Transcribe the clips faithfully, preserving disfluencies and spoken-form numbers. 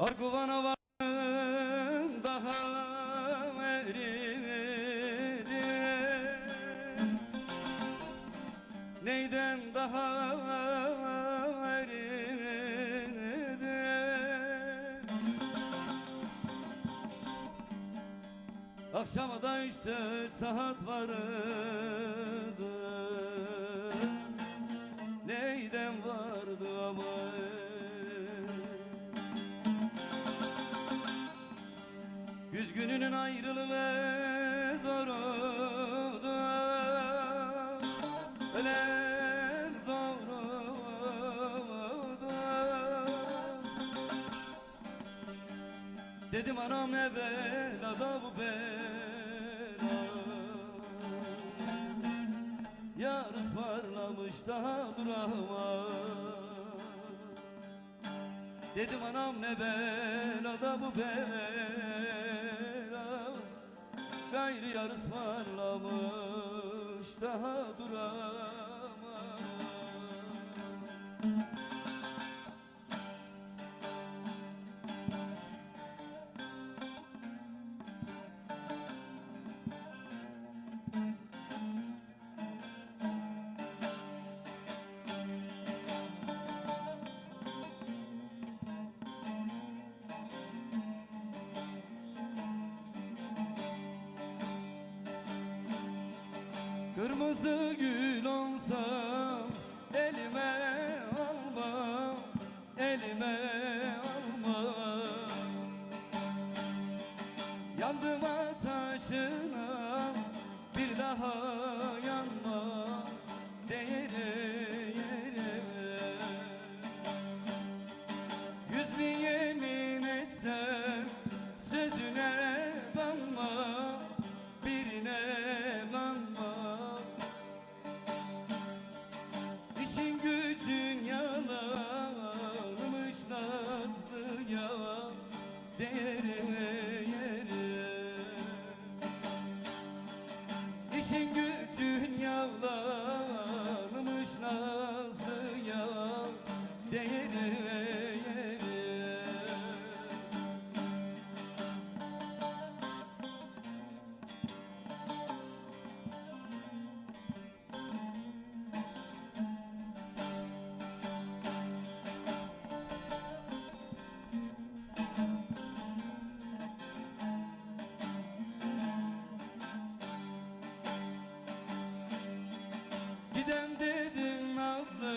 Arguvana vardım daha eridi. Neyden daha eridi? Akşama da üç dört saat vardı. Neyden vardı ama? Güz gününün ayrılığı zor oldu. Ölen zor oldu. Dedim anam ne bela da bu bela. Yar ısmarlamış daha duramam. Dedim anam ne bela da bu bela. Gayrı yar ısmarlamış daha duramam. Kırmızı gül olsam elime almam, elime almam. Yandım ateşine, bir daha yanmam, değere yere. Yüz bin yemin etsem, sözüne kanma, birine kanma. İşin gücün yalanmış Nazlı ya, dere yere. İşin gücün yalanmış Nazlı ya, dere yere. Gidem dedim Nazlı,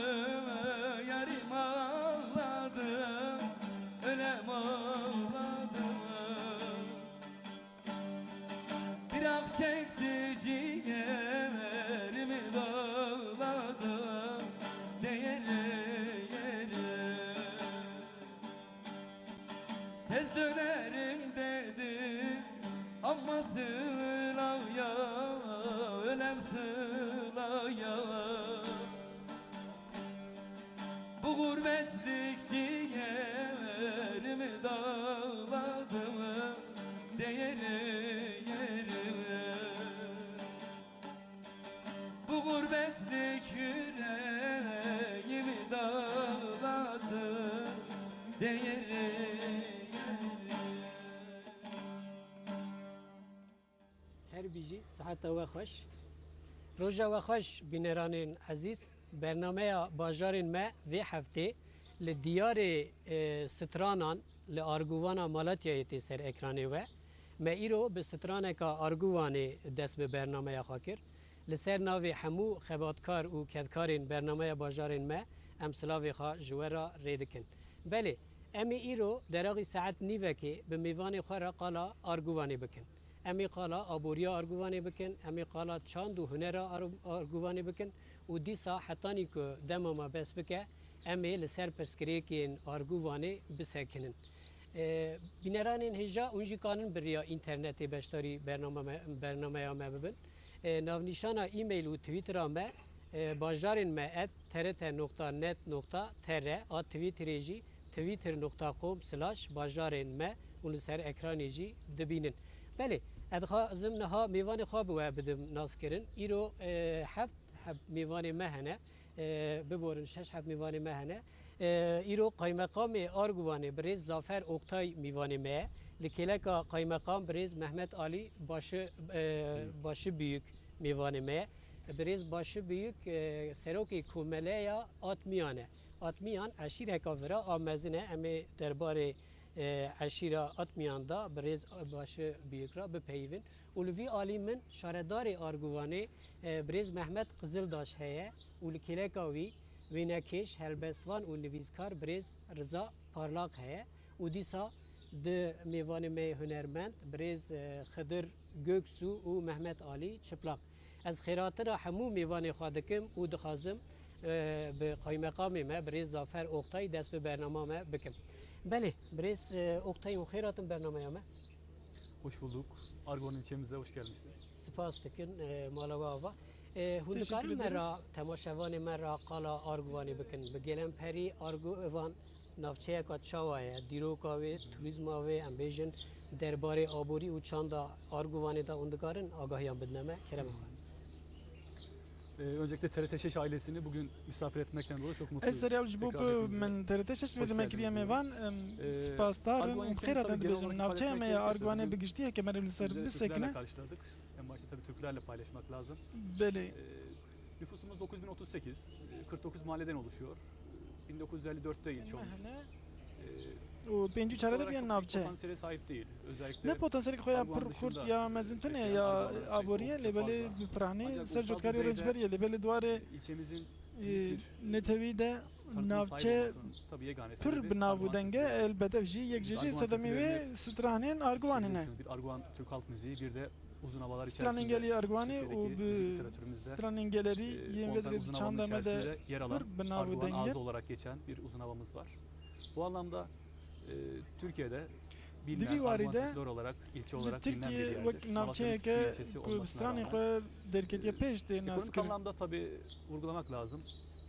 yarim ağladım, ölem ağladım. Bir ah çekti ciğerimi dağladım, değeri yeri. Tez dönerim dedi ama sılaya, ölem sılaya. Bu gurbetlik ciğerimi dağladım, değeri yeri. Bu gurbetlik yüreğimi dağladı, değeri yeri. Her bijî, siheta we xweş. Roja we xweş, bîneranên ezîz. Bernameya bajarên me vê heftê li diyarê, e, stranan li Arguvana Malatyayê tê ser ekranê we. Me îro bi straneka Arguvanê dest bi bernameya xwe kir. Li ser navê hemû xebatkar û kedkarên bernameya bajarên me, em silavê xwe ji we re rê dikin. Belê, em ê îro deraxî saet nîvekê bi mêvanê xwe re qala Arguvanê bikin. Em ê qala aboriya Arguvanê bikin, em ê qala çand û hunera Ar-, Arguvanê bikin û dîsa hetanî ku dema me bes bike, em ê li ser pirsgirêkên Arguvanê bisekinin. E, bîneranên hêja hûn jî kanin bi riya înternetê beşdarî bername me, bernameya me bibin. E, navnîşana e-mail û Twittera me, e, bajarên me et T R T nokta net nokta T R, a Twitterê jî twitter nokta com slash bajarên me, hûn li ser ekranê jî dibînin. Belê, ez dixwazim niha mêvanê xwe bi we bidim naskirin. Îro, e, heft heb mêvanê me hene, e, biborin şeş heb mêvanê me hene. E, îro Qaymeqamê Arguvanê birêz Zafer Oktay mîvanê me ye. Li kêleka Qaymeqam birêz Mehmet Alî Başı, e, Hı. Başı Büyük mîvanê me ye. Birêz Başı Büyük, e, serokê komeleya Atmiyan e. Atmiyan eşîreka vira a mezin e. Em ê derbarê, e, eşîra Atmiyan da birêz Başı Büyük ra bipeyivin. Û li vî alî min şaredarê Arguvanê, e, birêz Mehmet Qizildaş heye û li kêleka wî wênekêş, helbestvan û nivîskar birêz Riza Parlak heye û dîsa di mêvanê me yê hunermend birêz, e, Xidir Göksu û Mehmet Alî Çıplak. Ez xêrhatina hemû mêvanê xwe dikim û dixwazim, e, bi qaymeqamê me, birêz Zafer Oktay, dest bi bernama me bikim. Belê, birêz, e, Oktay, hûn xêr hatin bernameya me. Hoş bulduk. Argon ilçemize hoş gelmişsiniz. Spas dikin, e, mala we ava. E, hûn Teşekkür dikarin me ederiz. ra, temaşevanê me ra qala Arguvanê bikin. Bi gelemperî Arguvan navçeyeka çawa ye? Dîroka wê, turîzma wê, em bêjin derbarê aborî û çanda Arguvanê de hûn dikarin agahiyan bidine me? Kerema xwe. Ee, öncelikle T R T Şeş ailesini bugün misafir etmekten dolayı çok mutluyuz. Ez serê ew ji bo Tekrar ku hepinize min T R T Şeş ve hoş demek geldiniz kiriye diyorum. mêvan, em, Ee, spasdar in, Arguvan em, xêr hatin dibêjin. Navçeya me ya Arguvanê bi giştî heke meriv li ser bisekine. Sizleri türkülerle karşıladık. En başta tabii türkülerle paylaşmak lazım. Belê. Ee, nüfusumuz dokuz bin otuz sekiz, e, kırk dokuz mahalleden oluşuyor. Ee, bin dokuz yüz elli dörtte ilçe olmuş. Ee, û pêncî çare de biyan navçe. Potansiyele sahip değil. Özellikle Ne potansiyelê xwe ya pir xurt ya mezin tune ya aborî ye, lê belê bi pirhanî ser cotkarê rêncberî ye, lê belê di warê, e, netewî de navçe pir bi nav û deng e, elbet ev jî yek ji jê sedemê wê stranên Arguvanê ne. Stranên gelî Arguvanê û bi stranên gelerî yên vê derê di çanda me de pir bi nav û deng e. Bu anlamda e, Türkiye'de bilinen Arguvan Türkleri olarak, ilçe olarak bilinen bir yerdir. Di vî warî de Tirkiye wek navçeyeke ku bi stranên xwe derketiye pêş tê naskirin. Ekonomik anlamda tabii vurgulamak lazım.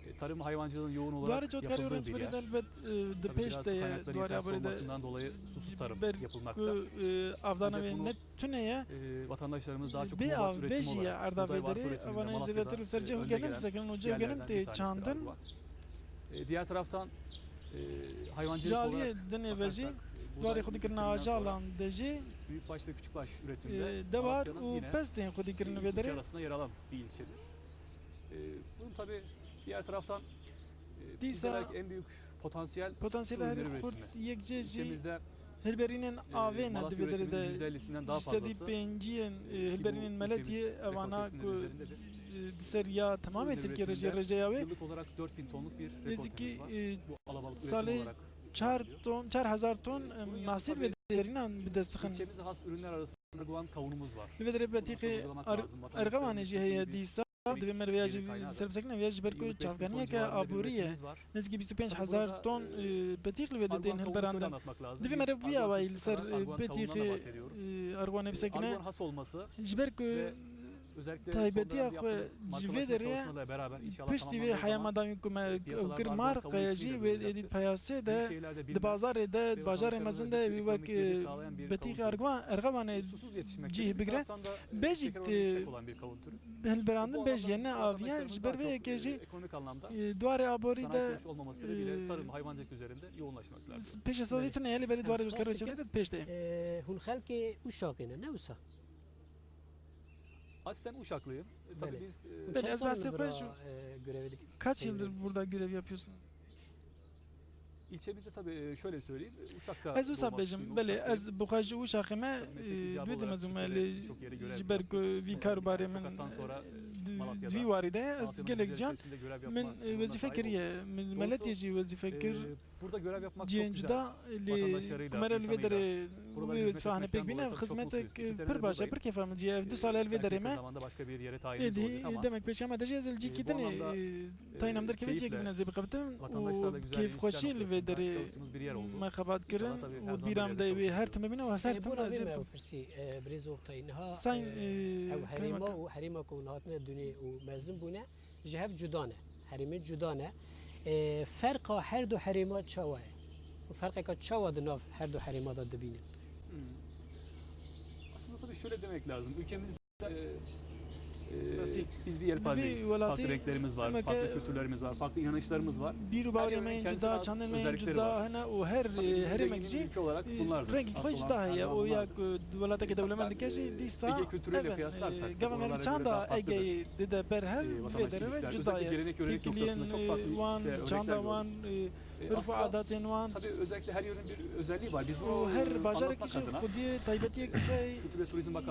E, tarım hayvancılığın yoğun olarak yapıldığı bir yer. Di warê cotkarê û rêncberî de elbet, e, di pêş de ye, di warê aborî de. Tabii biraz da kaynakları itibariyle susuz tarım yapılmakta. Ji ber ku, e, avdana wê ne tune ye. Ancak bunu, e, vatandaşlarımız daha çok muğlat üretimi olarak, buğday ve arpa üretiminde Malatya'da, e, önde gelen yerlerden bir tanesidir Arguvan. Bê av bêjî ye, erdavê derê, avana zêdetir li ser cih û genim tê çandin. E, diğer taraftan, e, hayvancılık olarak bakarsak, e, buğday üretiminden sonra büyükbaş ve küçükbaş üretimde Malatya'nın yine ilk iki arasında yer alan bir ilçedir. E, bunun tabii diğer taraftan, e, bizde belki en büyük potansiyel su ürünleri üretimi. Dîsa potansiyela herî xurt yek cê jî hilberînên avê ne di vê derê de. Ji sedî pêncî yên, e, hilberînên Meletiyê, evana ku, e, di ser ya temamê Tirkiyê re jê rêjeya wê, nêzîkî, e, salê çar ton, çar hezar ton, e, mahsîl vê derînan bi dest dixin. Li vê derê betîqê Ar-, Erxevanê jî heye dîsa. Divê meriv ya jî li ser bisekine, vêya ji ber ku çavkaniyeke aborî ye. Nêzîkî bîst û pênc hezar ton, e, betîq li vê de tên hilberandin. Divê meriv vî awayî li ser, e, betîqê, e, Arguvanê bisekine. Ji ber ku taybetiya xwe ji vê derê ye, piştî vê heya me dawî ku me ew kir mar qeye jî wê êdî di peyasê de, di bazarê de, di bajarê mezin de wî wek, e, betîqê Arguvan, Erxevanê cih bigire. Bê jî, e, hilberandin bê jî ye, ne aviye, ji ber vê yekê jî, e, di warê aborî de, e, pêşesazî tune ye, lê belê di warê cotkarê û çêkirina de pêş de ye. E, hûn xelkê Uşakê ne, ne wisa? Aslen Uşaklıyım. E, tabii biz, e, Belê, ez bi astê xwe ji, e, kaç yıldır burada görev yapıyorsun? İlçemizde tabii, e, şöyle söyleyeyim, e, Uşak'ta doğma büyüme Uşaklıyım. Ez wisa bêjim, belê, ez bi xwe ji Uşaxê me, e, duyê de mezin me, lê ji ber ku vî karobarê min, e, di vî warî de ye, ez gelek can min, e, wezîfe kiriye, min Meletiyê jî wezîfe kir. Cihên cuda, lê ku me re li vê derê wê wezîfe hane pêk bîne, ev xizmetek, e, pir baş e, pir kêfa min jî ye. Ev du sal e li vê derê me. Êdî, demek pêşiya me de jî ez li cîkî din ê, e, tayîna min derkeve cihekî din ez ê bixebitim û bi kêfxweşî li vê derê me xebat kirin û bîra min de wê her tim bibîne û her tim ez ê bikim. Sayın, e, e, ew herêma û herêma ku hûn hatine dunê û mezin bûne, ji hev cuda ne. Herêmên cuda ne. E, ferqa her du herêma çawa ye? Û ferqeka çawa di nav her du herêma de dibînin? Hmm. Aslında tabii şöyle demek lazım. Ülkemizde, e, e, Biz bir yelpazeyiz. Farklı renklerimiz var, farklı kültürlerimiz var, farklı inanışlarımız var. Bîr û bawerê me yên cuda, çandên me yên cuda hene û her herêmek jî rengekî xwe cuda heye û ya ku welatekî dewlemend dike jî dîsa ev in. Gava me çanda Egeyê dide ber hev vê derê re cuda ye. Têkiliyên wan, çanda wan, e, urf û adatên wan. Û her bajarek jî xwediyê taybetiyek xwe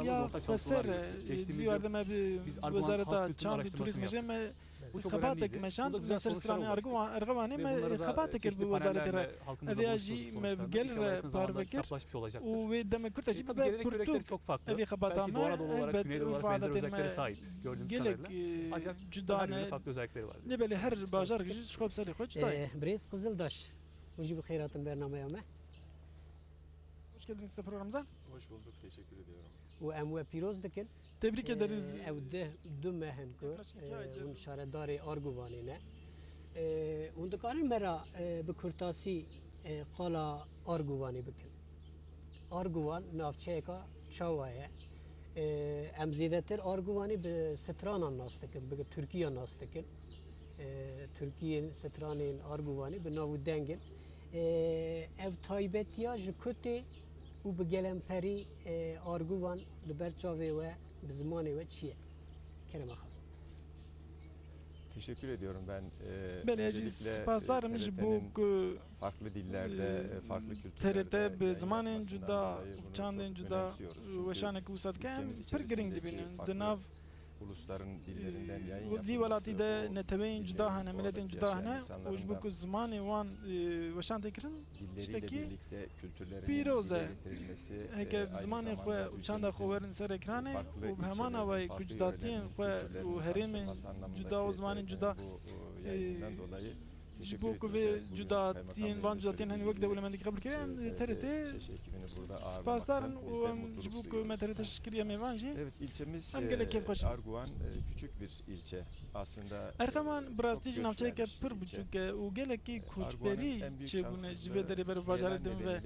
ya xweser e. Di werde me bi Wezareta Çand û Turîzmê re me xebatek meşand, me ser stranê Erxewanê me xebatek kir bi wezareta re. Ev ya jî me bi gel re parve kir û wê demê kurt de jî bibe pirtûk. Evî xebata me elbet û faaliyetên me gelek, e, cuda ne. Lê belê her bajarek jî ji xwe bi serê xwe cuda ye. E, Birêz Qizildaş, hûn jî bi xêr hatin bernameya me. Hoş geldiniz size programımıza. Hoş bulduk, teşekkür ediyorum. Û em we pîroz dikin. Tebrik ederiz. E, ew di, du meh in ku, e, hûn şaredarê Arguvanê ne. E, hûn dikarin me re, e, bi kurtasî, e, qala Arguvanê bikin? Arguvan navçeyeka çawa ye? E, em zêdetir Arguvanê bi stranan nas dikin, bi tirkiya nas dikin. E, tirkiyên, stranên Arguvanê bi nav û deng in. E, ev taybetiya ji ku tê û bi gelemperî, e, Arguvan li ber çavê we, bi zimanê we çi ye? Kerem Axa. Teşekkür ediyorum ben. E, Belê, ez jî spasdar im ji bo ku farklı dillerde, e, farklı kültürlerde T R T bi zimanên cuda û çandên cuda weşanek wisa dike, em pir girîng dibînin. Di nav ulusların dillerinden yayın yapılması, vî welatî de neteweyên cuda hene, miletên cuda hene û ji bo ku zimanê wan, e, weşan tê kirin, tiştekî pîroz e. Heke bi zimanê xwe û çanda xwe werin ser ekranê û bi heman awayî ku cudatiyên xwe û herêmên cuda û zimanên cuda, e, ji bo ku vê cudatiyên, van cudatiyên hene wek dewlemendî qebûl kirin, em T R T spasdar in û em ji bo ku me T R T şikiriye mêvan jî, em gelek kêfxweş in. Erxewan bi rastî jî navçeyeke pir biçûk e û gelekî koçberî çêbûne ji vê derê ber bajarê din ve.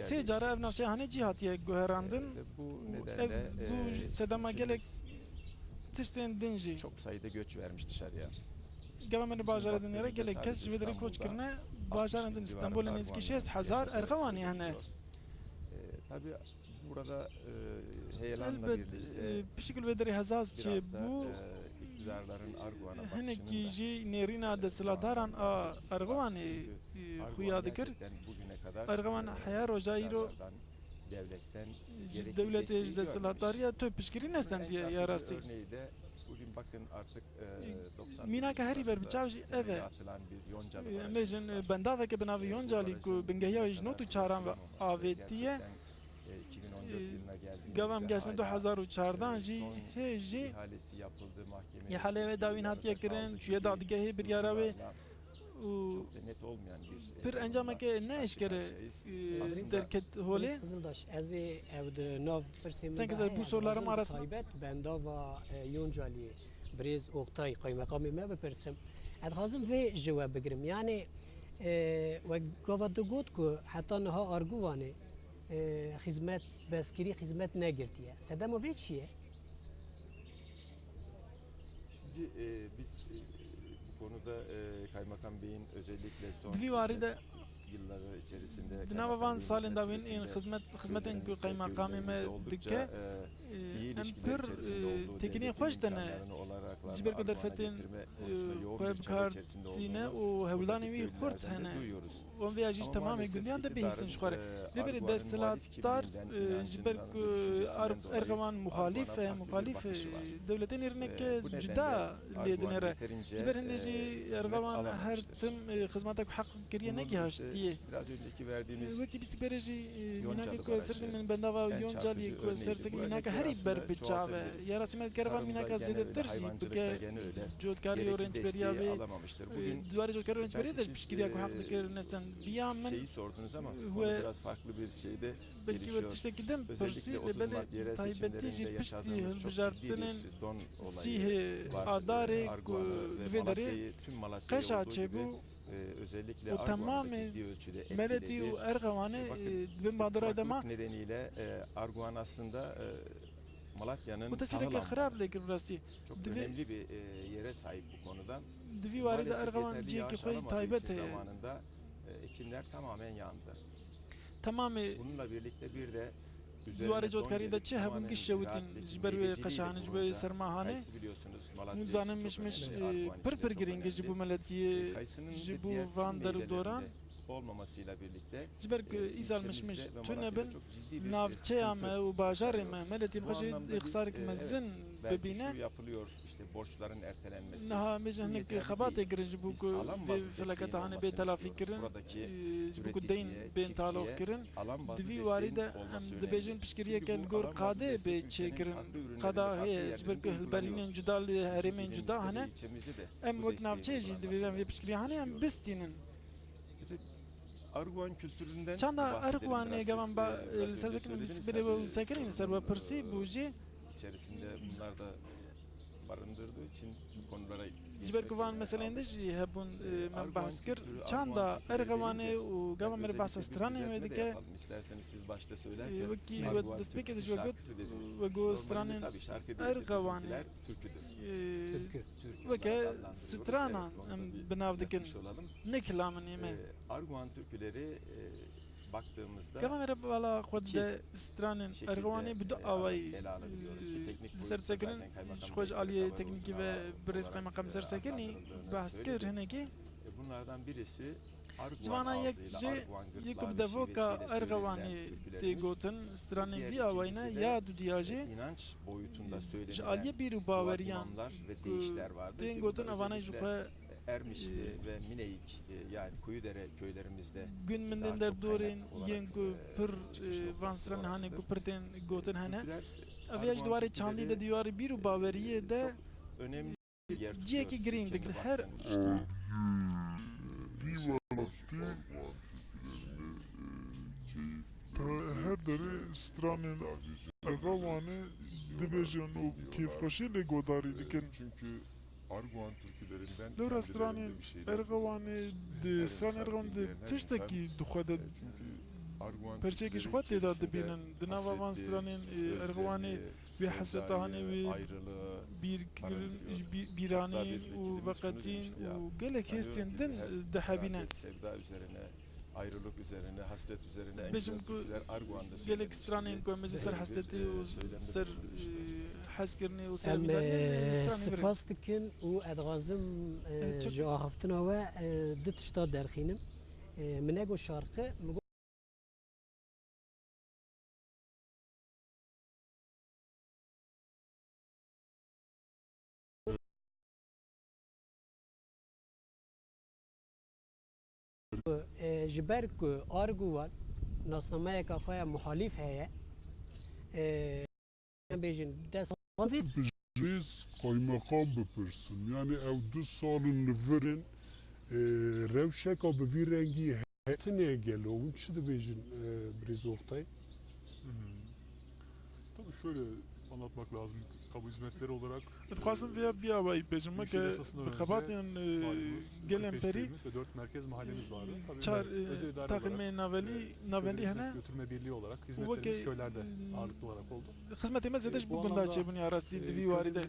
Sê cara ev navçe hane cî hatiye guherandin û ev bû sedema gelek tiştên din jî. Gava me li bajarê din re gelek kes ji vê derê koç kirine. Bajarên din, Stenbolê nêzîkî şêst hezar Erxewanî hene. Elbet, e, pişik li vê derê hezaz çêbû. Hinekî jî nêrîna desthilatdaran a Erxewanê, e, xuya dikir. Erxewan heya roja îro ji dewletê, ji desthilatdariya tu piştgirî nestendiye ya rastî. Mînaka herî ber bi çav jî ev e. Em bêjin, bendaveke bi navê Yoncalî ku bingehiya wê ji nod û çaran ve avêtiye. Gava em gehiştin du hezar û çardan jî hê jî îhaleyê wê dawîn hatiye kirin, çûye dadgehê biryara wê û pir encameke neeşkere, e, derket holê. Qizildaş, ez ê ev di nav pirsê min de heye. Taybet bendava, e, Yoncaliyê, birêz Oktay, qaymeqamê me bipirsim. Ez dixwazim vê ji we bigirim. Yanî, e, we gava tu got ku heta niha Arguvanê, e, xizmet, bezkirî xizmet negirtiye. Sedema vê çi ye? Şimdi, e, biz, e, bu konuda, e, Kaymakam Bey'in özellikle son hizmet yılları içerisinde Kaymakam Bey'in hizmet süresinde köylerimizde, köylerimizde oldukça, e, iyi ilişkiler içerisinde olduğu devletimizin kanununa, kanunlarına, olanaklarına, Arguvan'a getirme konusunda yoğun bir çaba içerisinde olduğunu buradaki köylülerden de duyuyoruz. Ama maalesef iktidar, e, Arguvan'ın muhalif kimliğinden, inancından ve düşüncesinden dolayı Arguvan'a farklı bir bakışı var. E, bu nedenle Arguvan'ın yeterince, e, hizmet alamamıştır. Bunun işte biraz önceki verdiğimiz Yoncalı Barajı en çarpıcı örneğiydi. Bu örnek de aslında çoğaltabiliriz. Tarımda genel öyle, hayvancılıkta genel öyle gerekli desteği alamamıştır. Bugün belki siz, e, şeyi sordunuz ama konu biraz farklı bir şeyde gelişiyor. Özellikle otuz Mart yerel seçimlerinde yaşadığımız çok ciddi bir don olayı var. Arguvan'ı ve Malatya'yı, tüm Malatya'yı olduğu gibi, e, özellikle Arguvan'ı da ciddi ölçüde etkiledi. E, bakın, işte kuraklık nedeniyle, e, Arguvan aslında, e, Malatya'nın Bu teseleke tahıl xirab ambarı lê kir rastî. Çok Divê önemli bir, e, yere sahip bu konuda. Di vî warî de Maalesef Erxewan yeterli cihekî yağış xwe alamadığı taybet için heye. Zamanında, e, ekinler tamamen yandı. Temamê Bununla birlikte bir de üzerine Duwarê don cotkarî de gelip çi hebûn tamamen giş ziraat şewitîn ve ji ber wê meyveciliği qeşanê, ji ber wê kurulunca sermahanê. Kayısı biliyorsunuz Hûn Malatya'ya zanin için çok mişmiş, önemli. e, Arguvan için pir de pir çok girîng e ji bo önemli. miletiyê, E, kayısının ji ve bo diğer van tüm der û doran. meyvelerin de olmamasıyla birlikte, Ji ber ku e, îsal mişmiş ilçemizde ve tune Malatya'da bin, çok ciddi bir navçeya sıkıntı me û bajarê me, miletê xwe jî xisarek mezin bibîne. Niha em bêjin hinek xebatê girin ji bo ku vê felaketa hanê bê telafî kirin, ji bo ku deyn bên taloq kirin. Di vî warî de em dibêjin piştgiriyeke li gor qadê bê çêkirin. Qada heye, ji ber ku hilberînên cuda li herêmên cuda hene. Em wek navçeyê jî divê em vê piştgiriyê hanê em bistînin. Çanda Erxwanê gevan ba, e, li ser sekinî, li ser we û sekinî, li ser we pirsî bû jî. İçerisinde bunlar da barındırdığı için bu konulara geçmek zorunda kaldık. Ji ber ku van meseleyên din jî hebûn, e, me behs kir. Çanda Erxewanê û gava me li behsa stranên wê dike. E, wekî we destpêkê de ji we got, we got stranên Erxewanê. Weke stranan em bi nav dikin. Ne kilamên me. Gava me re bala xwe dide stranên Erxewanê bi du awayî, e, li ser sekinîn, ji xwe ji aliyê teknîkî ve birêz Qaymeqam ser sekinî behs kir hinekî. Ji vana yek jê yê ku bi devoka Erxewanê tê gotin, stranên vî awayî ne, ya dudiya jê ji aliyê bîr û baweriyan ku tên gotin, evanê ji xwe, e, gund min din derdorên yên ku pir, e, van stranên hanê ku pir tên gotin hene. Ev ya ji di warê çandî de, di warê bîr û baweriyê de cihekî girîng digire. Her Vî welatî her derê stranên Erxewanê dibêjin û kêfxweşî lê godarî dikin. Lewra stranên Erxewanê, di stranên Erxewanê de tiştekî di xwe de perçeyekî ji xwe tê de dibînin. Di nava van stranên, e, Erxewanê wê hesreta hanê, wê bîrkirin, bî-, bîranîn û veqetîn û gelek hêstên din dihebîne. Bêjim ku gelek stranên ku em ji ser hesretê û ser, e, hezkirinê û ser bîranî, e, stranên vir e. Spas dikim û ez dixwazim, e, ji axaftina we, e, du tişta derxînim. E, min ego şarqi, min E, ji ber ku Arguvan nasnameyeka xwe ya muhalîf heye, e, em bêjin dest Rêz Qaymeqam bipirsim, yanî ew du sal in li vir in, e, rewşeka bi vî rengî Tine gelo, hûn çi dibêjin, e, birêz Oktay? Hı hı. Tabii şöyle anlatmak lazım. Kamu hizmetleri olarak, Dixwazim vêya bi awayî bêjim, me ke bi xebatên, e, gelên perî, çar, e, taqîmê navelî, navendî hene. Weke, e, xizmetê me zêde ji bo gunda çêbûn ya rastî di vî warî de.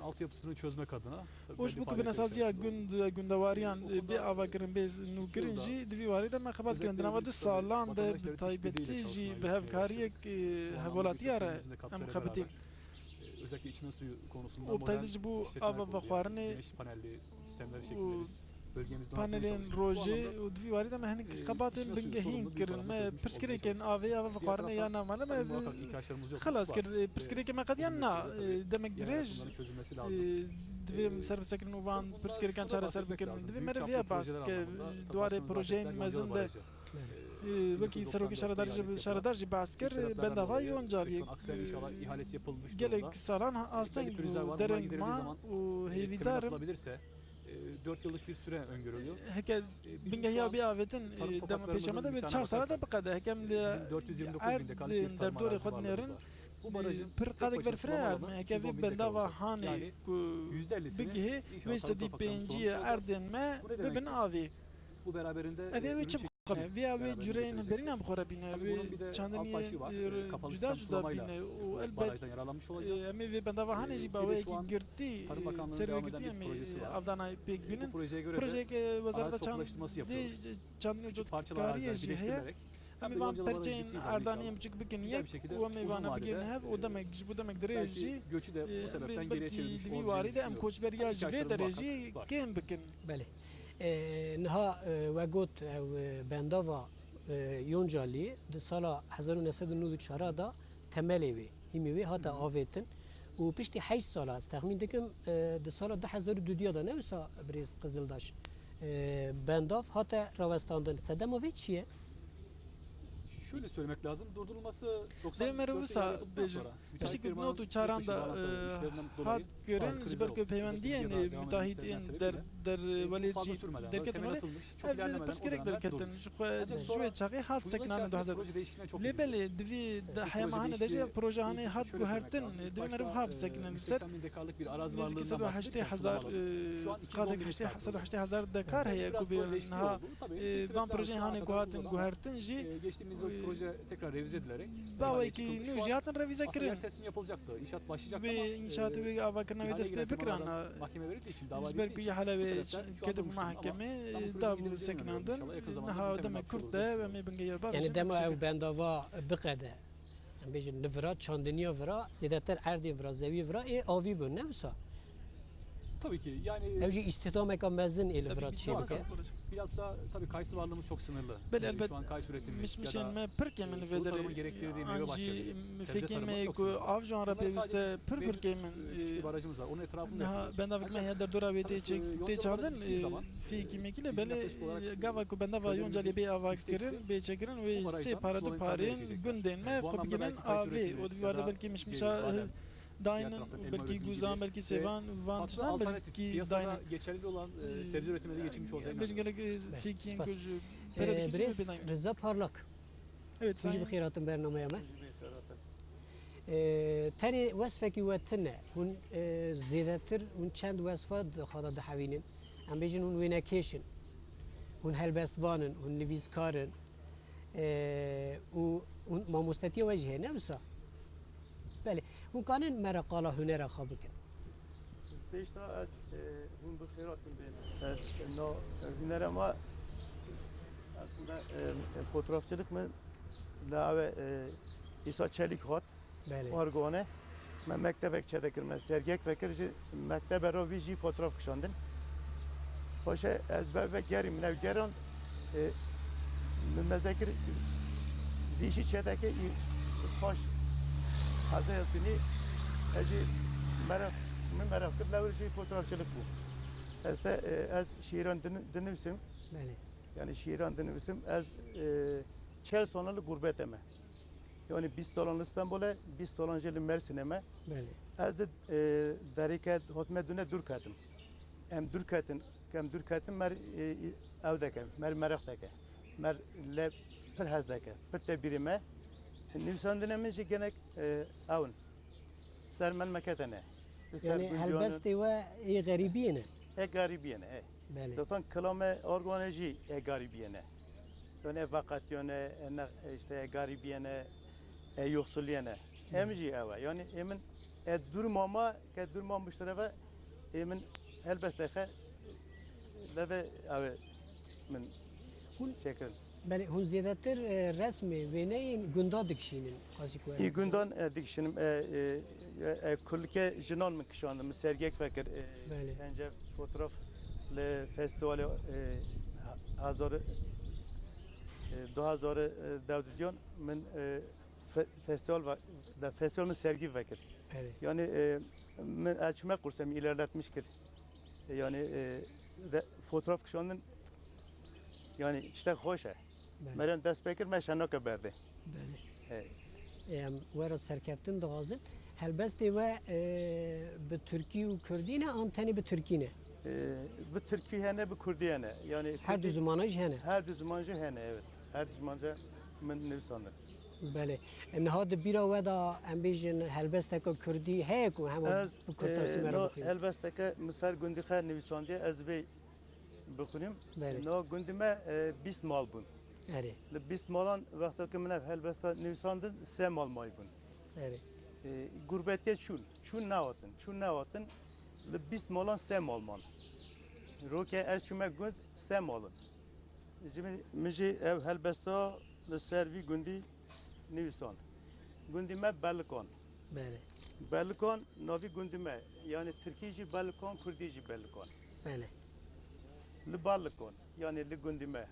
Û ji bo ku binesaziya gund, gundewariyan, e, bê avakirin, bê nûkirin jî di vî warî de me xebat kirin. Di nava du salan de bi taybetî jî bi hevkariyek, e, hevwelatiya re em xebitîn. Û bi taybetî ji bo ava vexwarinê û panelên rojê û di vî warî de me hinek xebatên bingehîn kirin. Me pirsgirêkên avê, ava vexwarinê ya navmale me xelas kir. Pirsgirêkê me qediyan na, e, demek dirêj, e, divê em ser bisekirin û van pirsgirêkan çareser bikin. Divê meriv ya behs bike di warê projeyên mezin de, e, wekî Serokê Şaredarî jî, Şaredar jî behs kir, bendava Yoncariyê, e, gelek salan asteng bû, dereng ma û hêvîdar im. E, dört yıllık bir süre öngörülüyor. Heke bingehiya bê avêtin, e, dema pêşiya me de bê çar sala de biqede. Heke em li erdên derdorê xwe dinêrin, e, pir qadek berfireh me. Heke vê bendava hanê ku bigihê, wê sedî pêncî erdên me bibin avê. Ev ê wê çi Vîya wê cureyên berîna bi xwe re bîne, wê çandiniyên cuda cuda bîne û elbet em ê vê bendava hanê jî bi awayekî girtî, sergirtî em ê avdana pêk bînin. Projeyeke Wezareta Çandê, Çandinê û Dotkariyê jî heye. Em ê van perçeyên erdaniyên biçûk bikin yek û em ê vana bigihînin hev û demek, ji bo demek dirêj jî em ê belkî di vî warî de em koçberiya ji vê derê jî kêm bikin. Belê. E, niha, e, we got, ew, e, bendava, e, Yoncaliyê di sala hezar û neh sed û nod û çar de temelê wê, hîmê wê hate avêtin û piştî heşt sala, ez texmîn dikim, e, di sala du hezar û dudiya de, ne wisa birêz Qizildaş, e, bendav hate rawestandin. Sedema vê çi ye? Şöyle söylemek lazım, durdurulması doksan dört yılında yapıldıktan sonra, ancak bu saatte itibaren müteahhit firmanın yurt dışı imalatları işlerinden dolayı bazı kriz olduğu, özellikle Türkiye'de devam eden işlerden sebebiyle, e, bu fazla sürmeden, temel atılmış, çok ilerlemeden o dönemler durmuş. Dêmeriv wisa bêjim, piştî ku nod û çaran de, e, hat kirin, ji ber ku peywendiya nêrdarên derketin wele li Îsraîl, Îsraîl dê pirsgirêk derketin. Ji xwe, ji ber ku yê hanê çaxê hat sekinandin du hezar. Lê belê, di vî heyama hanê de jî proje hanê hat guhertin, divê meriv ha bisekine li ser. Nêzîkî sed û heştê hezar, e, qadek heştê, sed û heştê hezar dekar heye ku bê niha, e, van projeyên hanê ku hatin guhertin jî, e, bi awayekî nû jî hatin revîze kirin. Wê înşaatê wê avakirina wê dest pê bikirana. Ji ber ku yê hela wê ketibe mahkemê, dabû sekinandin, niha demek kurt de em ê bingehîn bavêjin. Yanî dema ew bendava biqede, em bêjin li vira, çandiniya vira, zêdetir erdê vira, zewî vira ê avî bûn, ne wisa? Tabii ki, yani ew jî îstihdameka mezin ê li vira çêbike. Bilhassa tabii kayısı varlığımız çok sınırlı. Belê, elbet, mişmişên me pir kêm in li vê derê. An jî fêkên me ku av ji wan re pêwîst e pir pir kêm in. Niha bendavek me heye derdora wê tê çandin, fêkî mekî lê belê, gava ku bendava Yoncaliyê bê avakirin, bê çêkirin, wê sê pare du pareyên gundên me xwe bigihînin avê û di vî warî de belkî mişmişa daynin û belkî guzan, belkî sêvan û van tiştan belkî daynin. Bêjin gelek fêkiyên ku ji pere dişîn jî pê daynin. Birêz Riza Parlak. Evet, tu jî bi xêr hatin bernameya me. E, tenê wesfekî we tune. Hûn, e, zêdetir, hûn çend wesfa di xwe de dihevînin? Em bêjin hûn wênekêş in, hûn helbestvan in, hûn nivîskar in, e, û hûn mamostetiya we jî heye, ne wisa? Belê. Hûn kanin me re qala hunera xwe bikin? Pêşta ez, e, hûn bi xêr hatin bên. Ez, no, hunera me aslında, e, e, fotoğrafçılık mı? La ve, e, İsa Çelik hat. Belê. Orgone. Me mektebek çêdekir, me sergiyek vekir, ji mektebe re vî jî fotoğraf kişandin. Paşê ez be ve gerî min ew geran, e, min mezekir vî jî çêdeke î paş hezê hiltinî ez jî meraq, min meraq kir, lewir jî fotoğrafçılık bû. Ez de, e, ez şiîran din-, dinivîsim. Belê. Yani şiîran dinivîsim. Ez, e, çel sona li gurbetê me. Yani bîst salan li Stenbolê, bîst salan jî li Mersinê me. Belê. Ez de, e, derîke hotme dune dûr ketim. Em dûr ketin, em dûr ketin mer, e, ew deke, mer meraq deke. Mer le pir hez deke, pir tebîrî me. Nivîsandine min jî genek, e, ew in. Ser melmeketene. Li ser gundiyan in. Yanî helbestê we ê xerîbiyê ne? Ê xerîbiyê ne, ê. Belê. Zaten kilame organe jî ê xerîbiyê ne. Yani ê veqetiyane, ê ne, işte ê xerîbiyê ne, ê yoxsuliyê ne. Em jî ew e. Yani ê min ê durma ma, ke durma muştereve, ê min helbestê xe leve ew e min çêkirin. Belê, hûn zêdetir, e, resmê, wêneyên gunda dikişînin, qasî ku Î gundan, e, dikişînim, e, e, e, kulike jinan min kişandin, min sergiyek vekir, e, Belê. Pence fotoğraf li festivalê, e, ha-, hazar, e, du hazar, e, dewdidiyan min, e, fe-, festival ve-, de festival min sergi vekir. Belê. Yani, e, min, e, çime kursem ilerletmiş kir. E, yani, e, de, fotoğraf kişandin, yani, tiştek xweş e. Belê. Meriyan dest pê kir, me şenake berdê. Belê. Hey. Em were serkeftin dixwazin. Helbestê we, e, bi tirkî û kurdî ne, an tenê bi tirkî ne? E, bi tirkî hene, bi kurdî hene. Yani her du kurdî, zimana jî hene? Her du ziman jî hene, evet. Her du ziman jî min nivîsandin. Belê. E, niha di bîra we de, em bêjin, helbesteke kurdî heye ku hema bi kurtasî me re bixwînin? Ez, e, no helbesteke min ser gundî xe nivîsandiye, ez vê bixwînim. Belê. No gundî me, e, bîst mal bûn. Erê. Li bîst malan wexta ku min ev helbesta nivîsandin, sê mal maybûn. Erê. E, gurbetiye çûn. Çûn nehatin. Çûn nehatin. Li bîst malan sê mal man. Roke ez çûme gund, sê mal in. Ji min, min jî ev helbesta li ser vî gundî nivîsand. Gundî me Belikan. Belê. Belikan navî gundî me. Yanî tirkî jî Belikan, kurdî jî Belikan. Belê. Li Belikan, yanî li gundî me.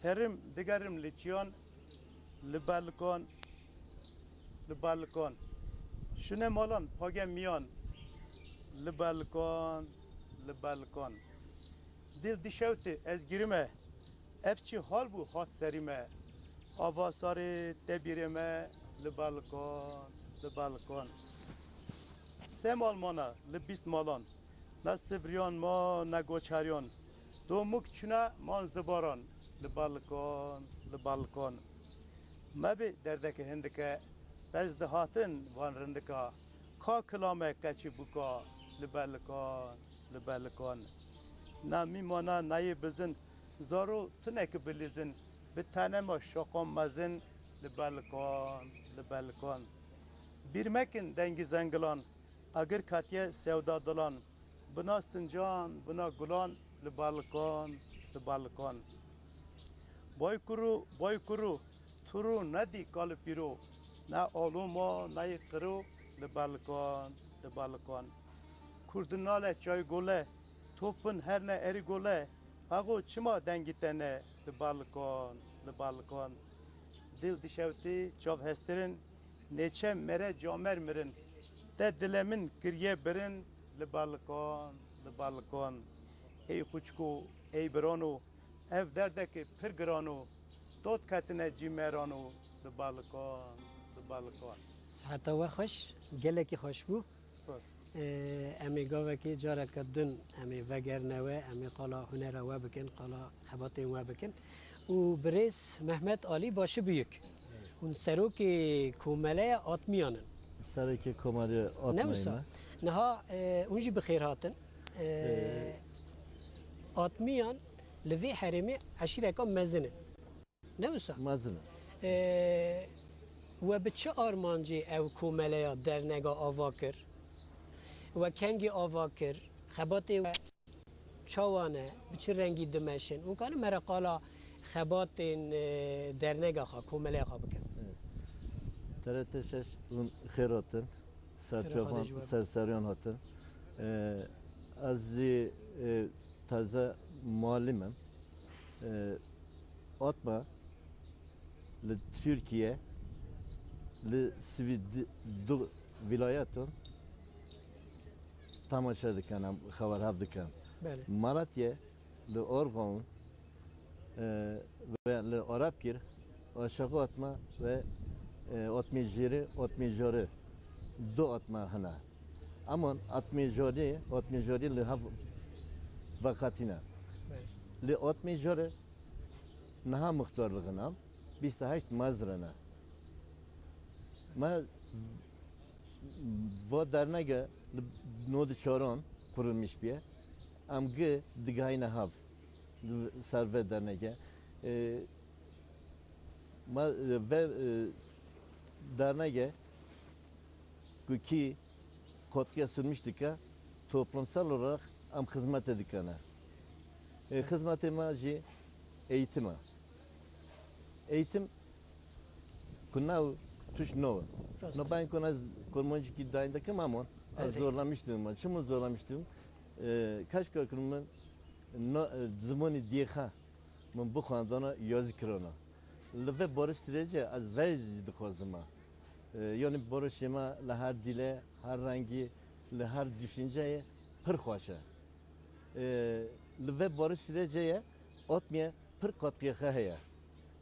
Terim digerim li çiyan, li Belikan, li Belikan. Şune malan page miyan, li Belikan, li Belikan. Dil dişewti ez girime, ev çi hal bû hat serî me. Ava sarê te bîrê me, li Belikan, li Belikan. Sê mal mana li bîst malan, ne sivriyan ma, ne goçeriyan. Domuk çûne man zibaran, li Belikan, li Belikan. Mebê derdeke hindike, pez dihatin van rindika. Ka kilame keçî bûka, li Belikan, li Belikan. Na mîmana nayê bizin, zaro tuneki bilîzin, bi tenema şoqon mezin, li Belikan, li Belikan. Bîr mekin dengî zengilan, agir katiye sewda dilan. Bina sincan, bina gulan, li Belikan, li Belikan. Boykuru, boykuru, turu nedî kalipîro, ne aloma, ne yê qiro, li Belikan, li Belikan. Kurdinale çaygole, topin herne erî gole, paxo çima dengî te ne, li Belikan, li Belikan. Dil dişewtî, çav hestirin, nêçe mere camer mirin. Te dile min kiriye birin, li Belikan, li Belikan. Ey xwişko, ey birano, ev derdeke pir girano, dot ketine cîmerano, li Belikan, li Belikan. Siheta we xweş, gelekî xweş bû. Spas. Ee, em ê gavekê careke din em ê vegerine we, em ê qala hunera we bikin, qala xebatên we bikin. Û birêz Mehmet Alî Başibûyik, hûn serokê komeleya Atmiyan in. Serokê komeleya Atmiyayê ne wisa? Me. Niha, e, hûn jî bi xêr hatin. E, Ee, Atmiyan li vê herêmê eşîreka mezin in. Ne wisa? Mezin in. Ee, we bi çi armancê ew komeleya dernega ava kir? We kengî ava kir? Xebatê we çawa ne? Bi çi rengî dimeşin? Û karin me re qala xebatên, e, dernega xwe, komeleya xwe bikin. T R T şeş hûn xêr hatin. Serçavan, serseriyan hatin. Ee, ez jî, e, taze malî me. Ee, Atma li Tirkiye, li sivî di-, du vilayetin temaşe dikin, em xeber hev dikin. Belê. Malatya li Orxon, e, ve li Arapkir, aşağı Atma ve, e, Atmê Jêrê, Atmê Jorê, du Atma hene. Ama Atmê Jorê, Atmê Jorê li hev veqetîne. Belê. Li Atmê Jorê niha muxtarlixin am, bîst û heşt mezrene. Me va dernege li nod û çaran kurulmuş biye. Em gi digihayne hev. Ser vê dernege. E, ma, e, vê, e, dernege ku kî katkıya sunmuş dike, toplumsal olarak em xizmetê dikene. E, xizmetê me jî eğitim e. Eğitim ku nav tuş no. Rast. No ben ku ez kurmancî kî dayın dikim ama ez, evet, zorlamıştım. Çimû zorlamıştım? E, keşke ku min no, e, zimanî dêxa min bixwendana ya zî kirana. Li vê barî sürece ez vê jî dixwazim a. E, yanî barîşê me li her dîle, her rengî, li her düşünceyê pir xweş e. E, li vê barî sürece ye, Atmiye pir katkıya xwe heye.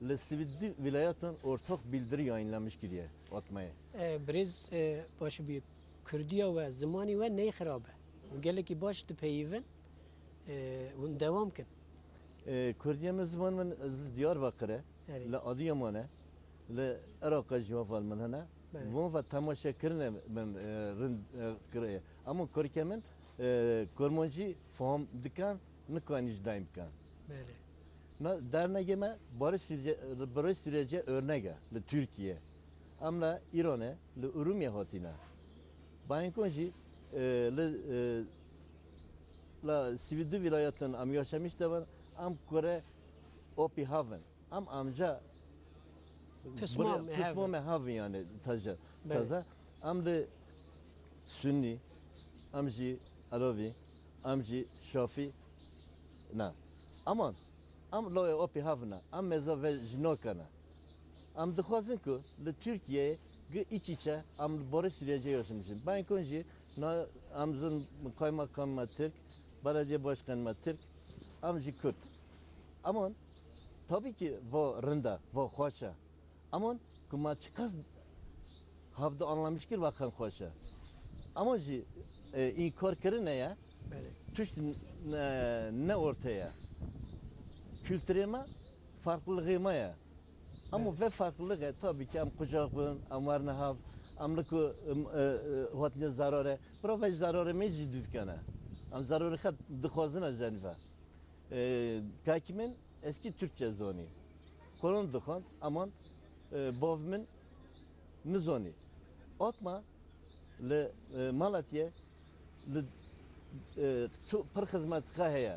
Li sivî du vilayetan ortak bildiri yayınlamış kiriye Atmiyê. E, birêz, e, Başibûyik, Kurdiya we, zimanî we ney xirab e. Û gelekî baş dipeyivin. E, hûn dewam kin. E, Kurdiye min, ziman min, ez li Diyarbakir e, erê, li Adıyaman e, li Iraqê jî heval min hene. Belê. Van ve temaşe kirine min, e, rind, e, kiriye. Ama kurke min, e, kurmancî feham dikan, nikan jî daym bikan. Belê. Na dernegê me barê Sûriye, barê Sûriye örnek e li Tirkiye. Em li Îranê, li Urumiyê hatîne. Baynkon jî, e, li, e, la sîvî du vîlayetin em yaşamiş de bin, em kure opî havin. Em amca Pismam buraya, hev. Pismam hev yani taze. Belê. Taze. Em de Sünni, em jî Elevî, em jî Şafî. Ne. Aman, em lawê opî hev ne. Em mêza ve jî nakene. Em dixwazin ku li Tirkiyeyê gi iç içe em li barê Sûriyecê yaşamişin. Ben kon jî na em zin kaymakam me Tirk, belediye başkan me Tirk, em jî Kurd. Aman, tabii ki va rinda, va xweş e. Aman ku ma çiqas hevdi anlamiş kir, vaqen xweş e. Ama jî, e, înkar kirine ye. Belê. Tuşt ne, ne ortaya. Kültürê me, farklılığı me ye. Ama Evet. ve farklılık e, tabii ki em qucak bin, em werne hav, em li ku, em, e, e, hatine zarare. Bira ve zarare me jî duzkene. Em zarare xet dixwazine jenive. E, kakî min eskî Türkçe zonî. Koron dixwend, aman, e, bav min nizonî. Atma li, e, Malatya li, e, tu pir xizmetxe heye,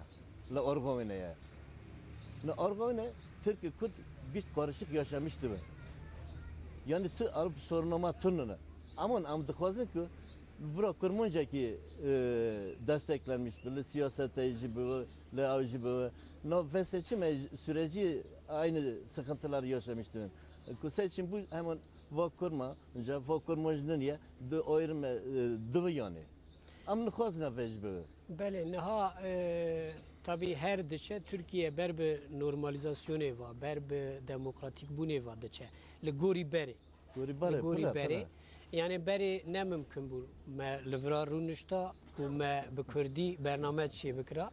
li Orxovine ye. Li Orxovine Tirk û Kurd gişt karışık yaşamış dibe. Yani tu alıp sorunama tunine. Aman em dixwazin ku bira kurmancekî, e, desteklenmiş bi, li siyasete jî bi, li ew jî bi. No ve seçime süreci aynı sıkıntılar yaşamıştı. Ku seçim bu hemen va kurma, önce va kurma jinin ye, di ayrım, e, divi yani. Em nixwazine ve jî bi. Belê, niha, e, tabii her diçe Türkiye ber bi normalizasyonê va, ber bi demokratik bûnê va diçe. Li gorî berê. Gorî Li berê, gorî pire, berê. pire. Yani berê ne mimkun bû me li vira rûnişta û me bi kurdî bername çê bikira.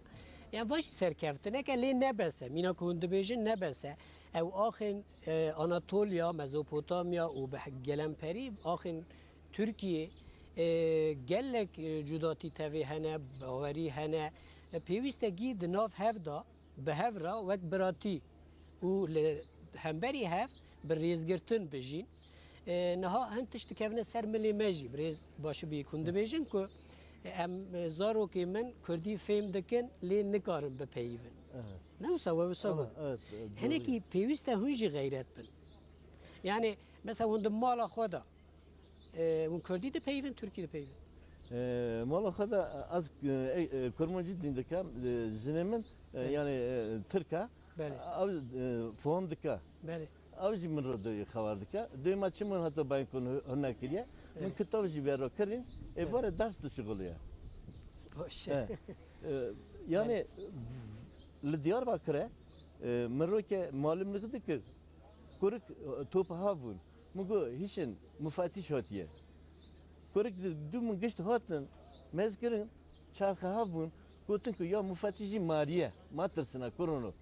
Yani va jî serkeftineke lê ne bes e. Mîna ku hûn dibêjin ne bes e. Ew axên, e, Anatolya, Mezopotamya û bi gelemperî axên Tirkiyê, e, gelek, e, cudatî tevê hene, bawerî hene. E, pêwîst e gî di nav hev de bi hev re wek biratî û li hemberî hev bi rêzgirtin bijîn. E, niha hin tişt dikevine ser milê me jî. Birêz Başibî hûn dibêjin ku em, e, zarokê min kurdî fêm dikin, lê nikarin bipeyivin. Evet. Ne wisa we wisa Ama, got. evet, evet, doğru. Hinekî pêwîst e hûn jî xeyret bin. Yani, mesela hûn di mala xwe de E, hûn kurdî dipeyivin, tirkî dipeyivin? E, mala xwe de ez, e, e, kurmancî dîn dikim, e, jinê min, e, Belê. yani, e, tirk e. Belê. Ew, e, fiham dike. Belê. Ew jî min re duyê xeber dike. Duyê me çi min heta ben kun hûn nekiriye. Min Belê. kitab jî vê re kirîn. Ê Belê. vare ders dişixuliye. Baş e. E, e, yani, Belê. li Diyarbakir'e, e, min roke malimlik dikir. Kurik, e, top hav bûn. Min got, hişin, mufetiş hatiye. Kurik di, du min gişt hatin, mez kirin, çarxe hav bûn, gotin ku ya mufetiş jî mariye, ma tirsine, kurono.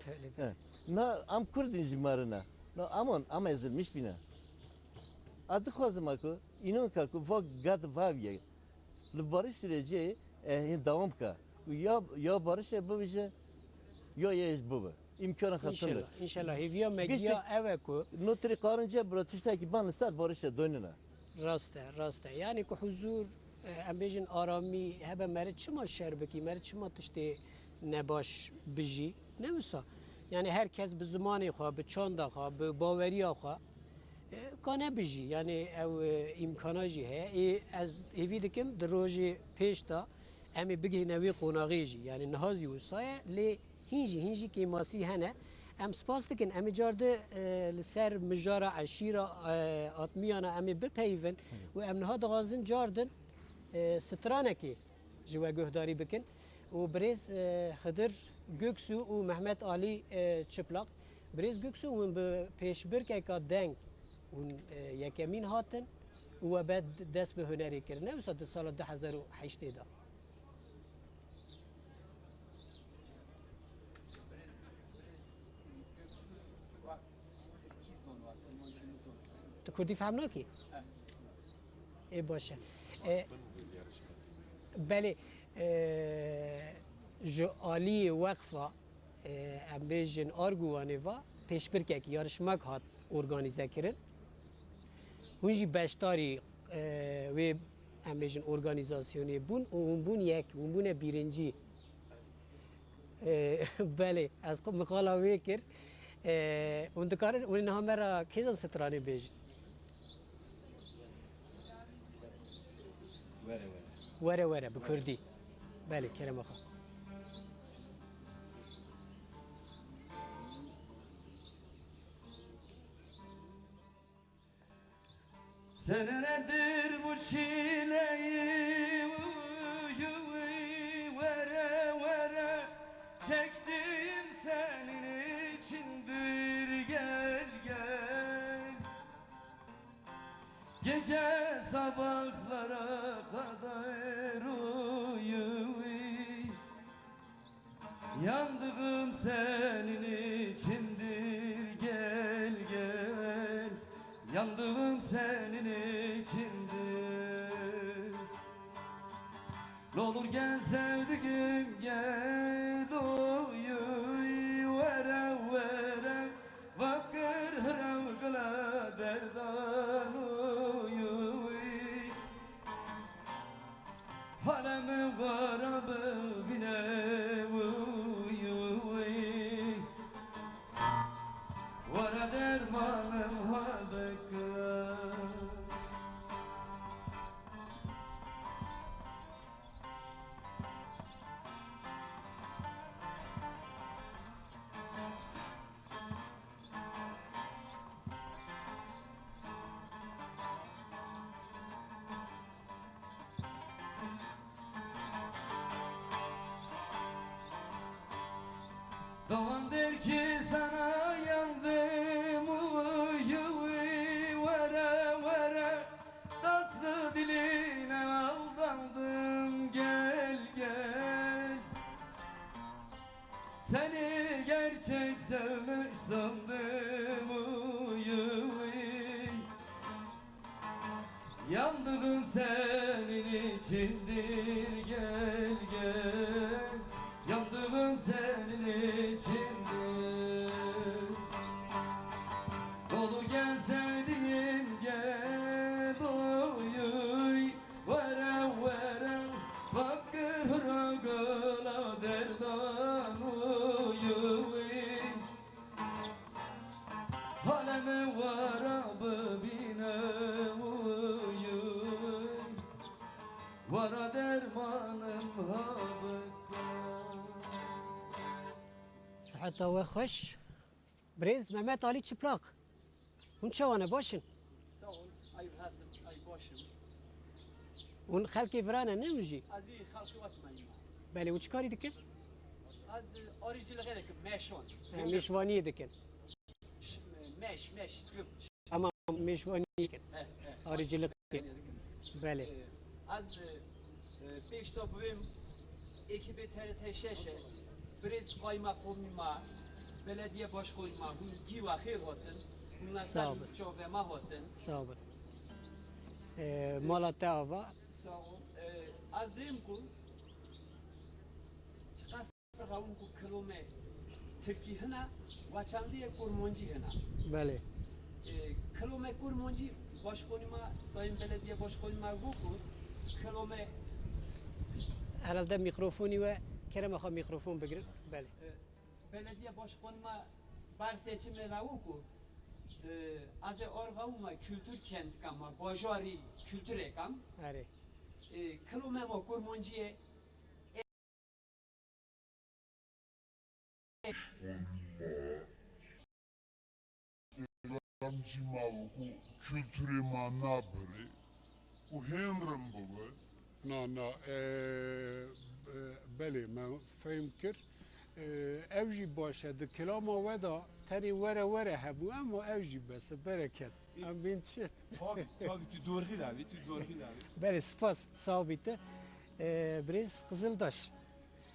Belê. He. Na, em Kurdin jî marine. Na, aman, em ezilmiş bîne. A dixwazim a ku, înan ka ku va gad vaviye. Li barî sürecê, e, hên dewam bike. Ya, ya barişê bibije, ya yê ji bibe. Îmkana xwe tune. Înşallah, înşallah. Hêviya me Giştî giya ew e ku notirî qarince bira tiştekî ban li ser barişê doynine. Rast e, rast e. Yani ku huzur, e, em bêjin aramî hebe, meri çima şer bikî, meri çima tiştê nebaş bijî? Ne wisa? Yani her kes bi zimanê xwe, bi çanda xwe, bi baweriya xwe E, ka nebijî, yani ew, e, îmkana jî heye. Ê, ez hêvî dikim di rojê pêş de em ê bigihîne wê qonaxê jî. Yani niha zî wisa ye, lê hîn jî, hîn jî kêmasî hene. Em spas dikin, em ê car di, e, li ser mijara eşîra, e, atmiyana em ê bipeyivin û em niha dixwazin car din, e, stranekê ji we guhdarî bikin. Û birêz, e, Xidir Göksu û Mehmet Alî, e, Çıplak. Birêz Göksu hûn bi pêşbirkeka deng hûn, e, yekemîn hatin û we be dest bi hunerê kir. Ne wisa di sala du hezar û heştê de. Tu kurdî fehm nakî? Ê, baş e. E, belê, e, ji aliyê weqfa, E, em bêjin Arguvanê va pêşbirkek, yarışmak hat organîze kirin. Hûn jî beşdarî, e, wê, em bêjin, organîzasyonê bûn û hûn bûn yek, hûn bûne bîrincî. E, belê, ez xwe mixala wê kir. E, hûn dikarin, hûn niha me re kêzan stranê bêjin? Were were. Were were, bi kurdî. Belê, kerema xwe. Senelerdir bu çileyi vere vere çektim senin içindir, gel gel. Gece sabahlara kadar uyu. Yandığım senin içindir, gel gel. Yandığım senin içindir. Ne olur gel sevdiğim, gel, oy, oy, vere vere. Vakir hira gila derdan, oy, oy. Haleme wara bibîne, uy, uy. Wara dermanim ha bike. Doğan der ki sana yandım, uy, uy, vere, vere. Tatlı diline aldandım, gel, gel. Seni gerçek sevmiş sandım, uy, uy. Yandığım senin içindir, gel gel. Yandığım senin içindir. Dolu gel sevdiğim, gel, oy, oy. Were were, vakir hira gila derdan, oy, oy. Haleme wara bibîne, uy, uy. Wara dermanim ha bike. Siheta we xweş. Birêz Mehmet Alî Çıplak. Hûn çawa ne, baş in? Sağ ol, ay rahat in, ay baş in. Hûn xelkê vira ne, ne hûn jî? Ez ê xelkê we me yî. Belê, hûn çi karî dikin? Ez arîciliğê dikim, mêşvan. He, mêşvaniyê dikin. Ş-, mêş, mêş, gum. Tamam, mêşvaniyê dikin. He, he. Arîcilik dikin. Arîciliğê dikim. Belê. Ee, ez, e, e, pêş de bûm ekîbê T R T şeş e, birêz qaymeqomî ma, belediye başkanî ma, hûn gî we xêr hatin, hûn li ser çavê me hatin. Sağ bin. Ee, mala te ava. Sağ ol. Ee, ez diyim ku çiqas Qawim ku kilomê Tirkî hene, we çendiyê Kurmancî hene. Belê. E, kilomê Kurmancî, başkanî me, Sayın Belediye Başkanî me got ku kilomê Herhalde mikrofonî we, kerema xwe mikrofon bigirin. Belê. E, belediye başkanî me ber seçimê ve got ku, e, ez ê Arxavû me kültür kent kam, me bajarî kültürê kam. Erê. E, kilomê me Kurmancî ye. Em jî ma ku kulturê ma nabirê û hên rind bibe. Na, na, e, e, belê, me fehm kir. E, ew jî baş e. Di kilama we de tenê were were hebû, ema ew jî bes e. Bereket. Em bên çi? Tabii, tabii, tu doğru davî, tu doğru davî. Belê, spas, sağ bî te. E, birêz Qizildaş,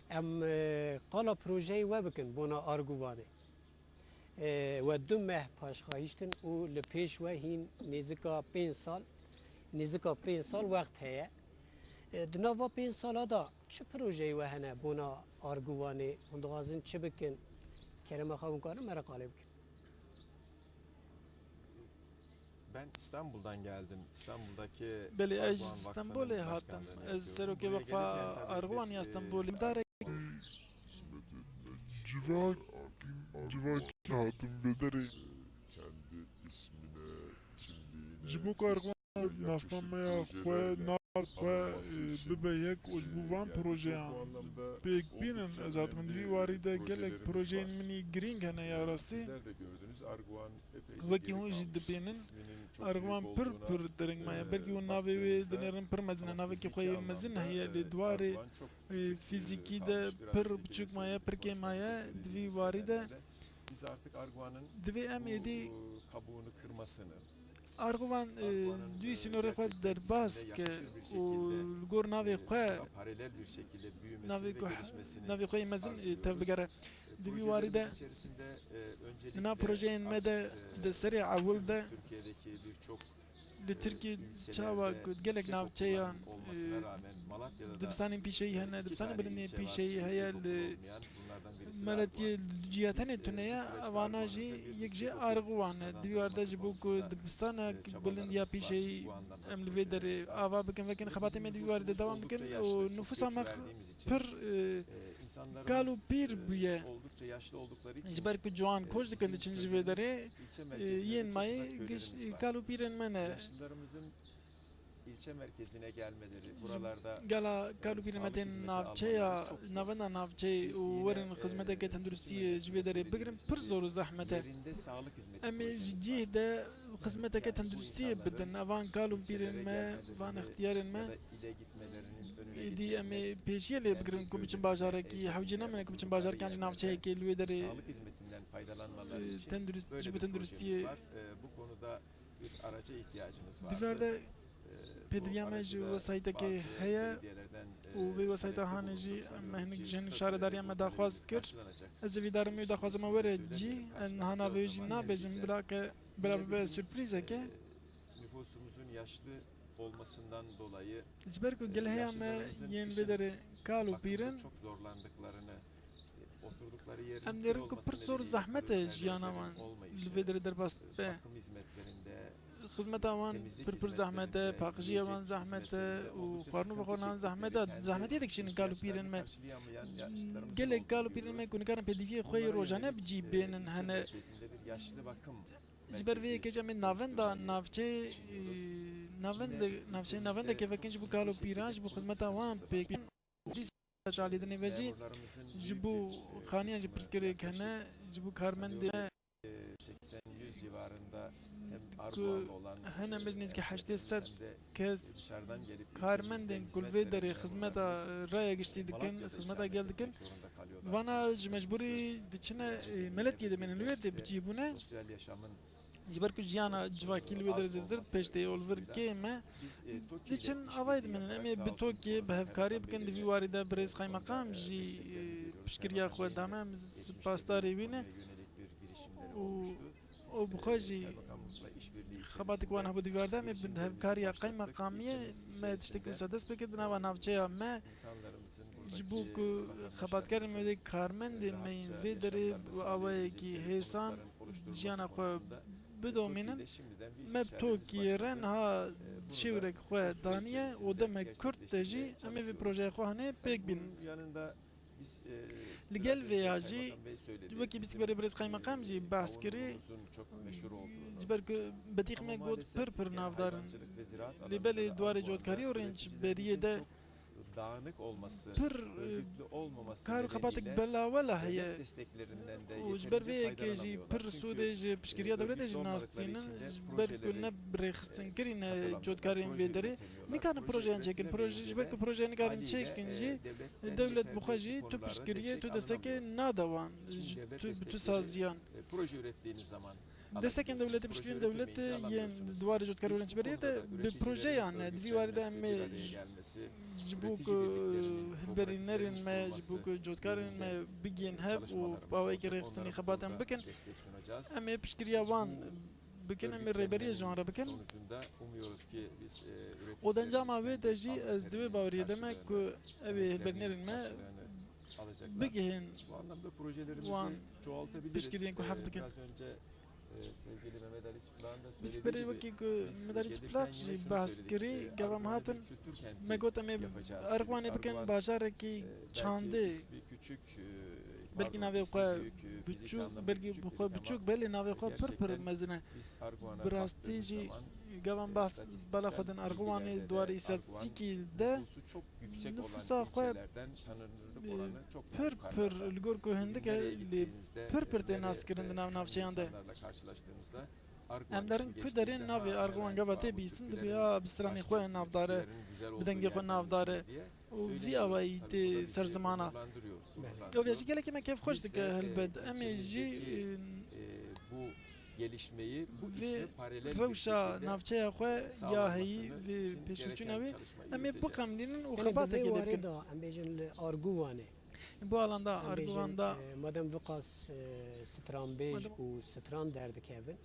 em, e, qala projeyê we bikin bona Arguvanê. E, we du meh paşxahiştin û li pêş we hîn nêzika pênc sal, nêzika pênc sal wext heye. E, di nava pênc sala de çi projeyê we hene bona Arguvanê? Hûn dixwazin çi bikin? Kerema xwe hûn karin me re qalê bikin. Ben İstanbul'dan geldim. İstanbul'daki Belê, ez Arguvan ji Vakfı'nın Stenbolê hatim. başkanlığını Ez yapıyorum. serokê Buraya Wexfa gelirken tabii Arguvan bir, ya e, Stenbolê. Min dare Civak, civakî hatim vê derê. Kendi ismine, kimliğine, Ji bo ku Arguvan nasnameya xwe, nav xwe, e, bibe yek û ji bo van projeyan pêk bînin, ez hatim di vî warî de gelek projeyên min î girîng hene ya rastî. Wekî hûn jî dibînin, Arguvan pir pir dereng maye. Belkî hûn navê wê dinêrin pir mezin e, navekî xwe yê mezin heye, lê di warê, e, fîzîkî de pir biçûk maye, pir kêm maye. Di vî warî de divê em êdî Arguvan, e, di wî sînorê xwe derbas ke û li gor navê xwe, navê ku, navê xwe yê mezin, e, tevbigere. Di vî warî de di nav projeyên me de di serê ewil de li Tirkiyê çawa ku gelek navçeyan, e, dibistanên pîşeyî hene, dibistanên bilindiyên pîşeyî heye li Meletiyê li du cî ya tenê tune ye, evana jî yek jê Arguvan e. Di vî warî de ji bo ku dibistanek bilind ya pîşeyî em li vê derê ava bikin, vekin xebatê me di vî warî de dewam bikin û nifûsa me pir, e, kal û pîr bûye. Ji ber ku ciwan koç dikin diçin ji vê derê, e, yên mayî giş kal û pîrên me ne. Gela kal û pîrên me tên navçeya, navenda navçeyê û werin xizmeteke tenduristiyê ji vê derê bigirin pir zor û zehmet e. Em ê ji cih de xizmeteke tenduristiyê bidin. Evan kal û pîrên me, van extiyarên me, êdî em ê pêşiyê lê bigirin ku biçin bajarekî hewcê nemine ku biçin bajarekî an jî navçeyekê li wê derê, e, tendurist-, ji bo tenduristiyê. Di verde pêdiviya me ji wesayîtekê heye û vê wesayîta hanê jî me hinek ji hin şaredariya me daxwaz kir. Ez ê vî darim wê daxwaza me were cî, ez niha navê wê jî nabêjim, bila ke, bila bibe surprîzeke. Ji ber ku gelheya me yên vê derê kal û pîr in, em dêrin ku pir zor zehmet e jiyana wan li vê derê derbas be. Xizmeta wan pir pir zehmet e, paqijiya wan zehmet e û xwarin û vexwarinan zehmet e. Zehmetiyê dikişînin kal û pîrên me. Gelek kal û pîrên me ku nikarin pêdiviyê xwe yê rojane bi cî bênin hene. Ji ber vê yekê jî em ê navenda navçeyê, e, navende, navçeyê navendeke vekin ji bo kal û pîran, ji bo xizmeta wan pêk bîn. Dîsa alî dinê ve jî ji bo xaniyan jî pirsgirêk hene, ji bo karmendê me ku hene me ji nêzîkî heştê sed kes karmendên ku li vê derê xizmeta raya giştî dikin, xizmeta gel dikin. Vana ji mecbûrî diçine, e, meletiyê dimînin li wê dê bi cî bûne. Ji ber ku jiyana civakî li wê derê zêdetir pêş tê û li vir kêm e. Diçin avayê dimînin. Em ê bi Tokiyê bi hevkarî bikin. Di vî warî de birêz Qaymeqam jî, e, piştgiriya xwe da me. Em spasdarê wî ne. Û ew bi xwe jî xebatek wan hebû. Di vî warî de em ê bi hevkariya Qaymeqamiyê me tiştekî wisa dest pê kir. Di nava navçeya me ji bo ku xebatkarên me wê karmendên me yên vê derê bi awayekî hêsan jiyana xwe bidomînin. Me bi Tokiyê re niha şêwirek xwe daniye û demek kurt de jî em ê vê projeya xwe hene pêk bînin. Li gel vê ya jî wekî bîstî berê birêz Qaymeqam jî behs kirî, ji ber ku betîx me got pir pir navdar in. Lê belê di warê cotkarî û rênçberiyê de pir, e, kar û xebatek belawela heye û ji ber vê yekê jî pir sûdê ji piştgiriya dewletê jî nas tînin, ji ber ku ne bi rêxistinkirî ne cotkarên vê derê nikarin projeyan çêkin. Proje, ji ber ku projeyan nikarin çêkin jî dewlet bi xwe jî tu piştgiriyê, tu destekê nade wan. Tu, bi tu saziyan. Destekên dewletê, piştgirên dewletê yên di warê cotkarî û rênçberiyê de bi projeyan e. Di vî warî de em ê ji bo ku hilberînerên me, ji bo ku cotkarên me bigihên hev û bi awayekî rêxistinê xebatên bikin, em ê piştgiriya wan bikin, em ê rêberiyê ji wan re bikin. Û di encama wê de jî ez di wê baweriyê de me ku ew ê hilberînerên me alacaklar. Bigihên wan piştgiriyên ku heft dikin. Pirsgirêk wekî ku Mehmet Ali Çiplak jî behs kirî, gava em hatin, me got em ê Erxwanê bikin bajarekî çandê. Belkî navê xwe biçûk, belkî bi xwe biçûk be, lê navê xwe pir pir mezin e. Bi rastî jî gava em behs bala xwe din Erxwanê di warê îstatîstîkî de nifûsa xwe pir pir li gor ku hindik e, lê pir pir tê naskirin di nav navçeyan de. Em derin ku derên navê Erxwan gava tê bîstin, dibê a bi stranê xwe navdar e, bi dengê xwe navdar e û vî awayî tê ser zimana. Ew ya jî gelekî me kêfxweş dike helbet. Em ê jî, e, vê rewşa navçeya xwe ya heyî, vê pêşveçûna wê em ê biqemdînin û xebatekê lê bikin. Em bêjin li Arguvanê. Bo alanda Arguvan da, e, madem viqas, e, stranbêj û stran derdikevin,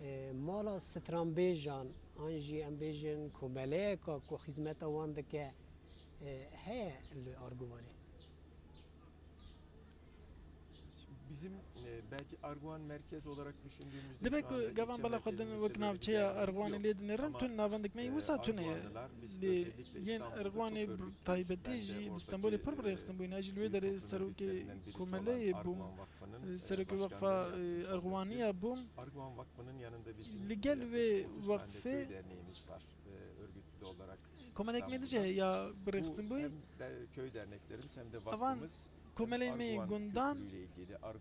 e, mala stranbêjan an jî em bêjin komeleyeka ku xizmeta wan dike, e, heye li Arguvanê? Bizim, e, belki Arguvan merkez olarak düşündüğümüzde dibe ku gavan bala xwe din wek navçeya Erxwanê lê dinêrin, tun navendek me yî wisa tune ye. Lê yên Erxwanê bi taybetî jî bi Stenbolê pir bi rêxistin bûyî. Ez jî li wê derê serokê komeleyê bûm, serokê Weqfa, e, Erxwaniya bûm. Li gel vê weqfê komelek me dije ya bi rêxistin bûyî. Evan komelê me yê gundan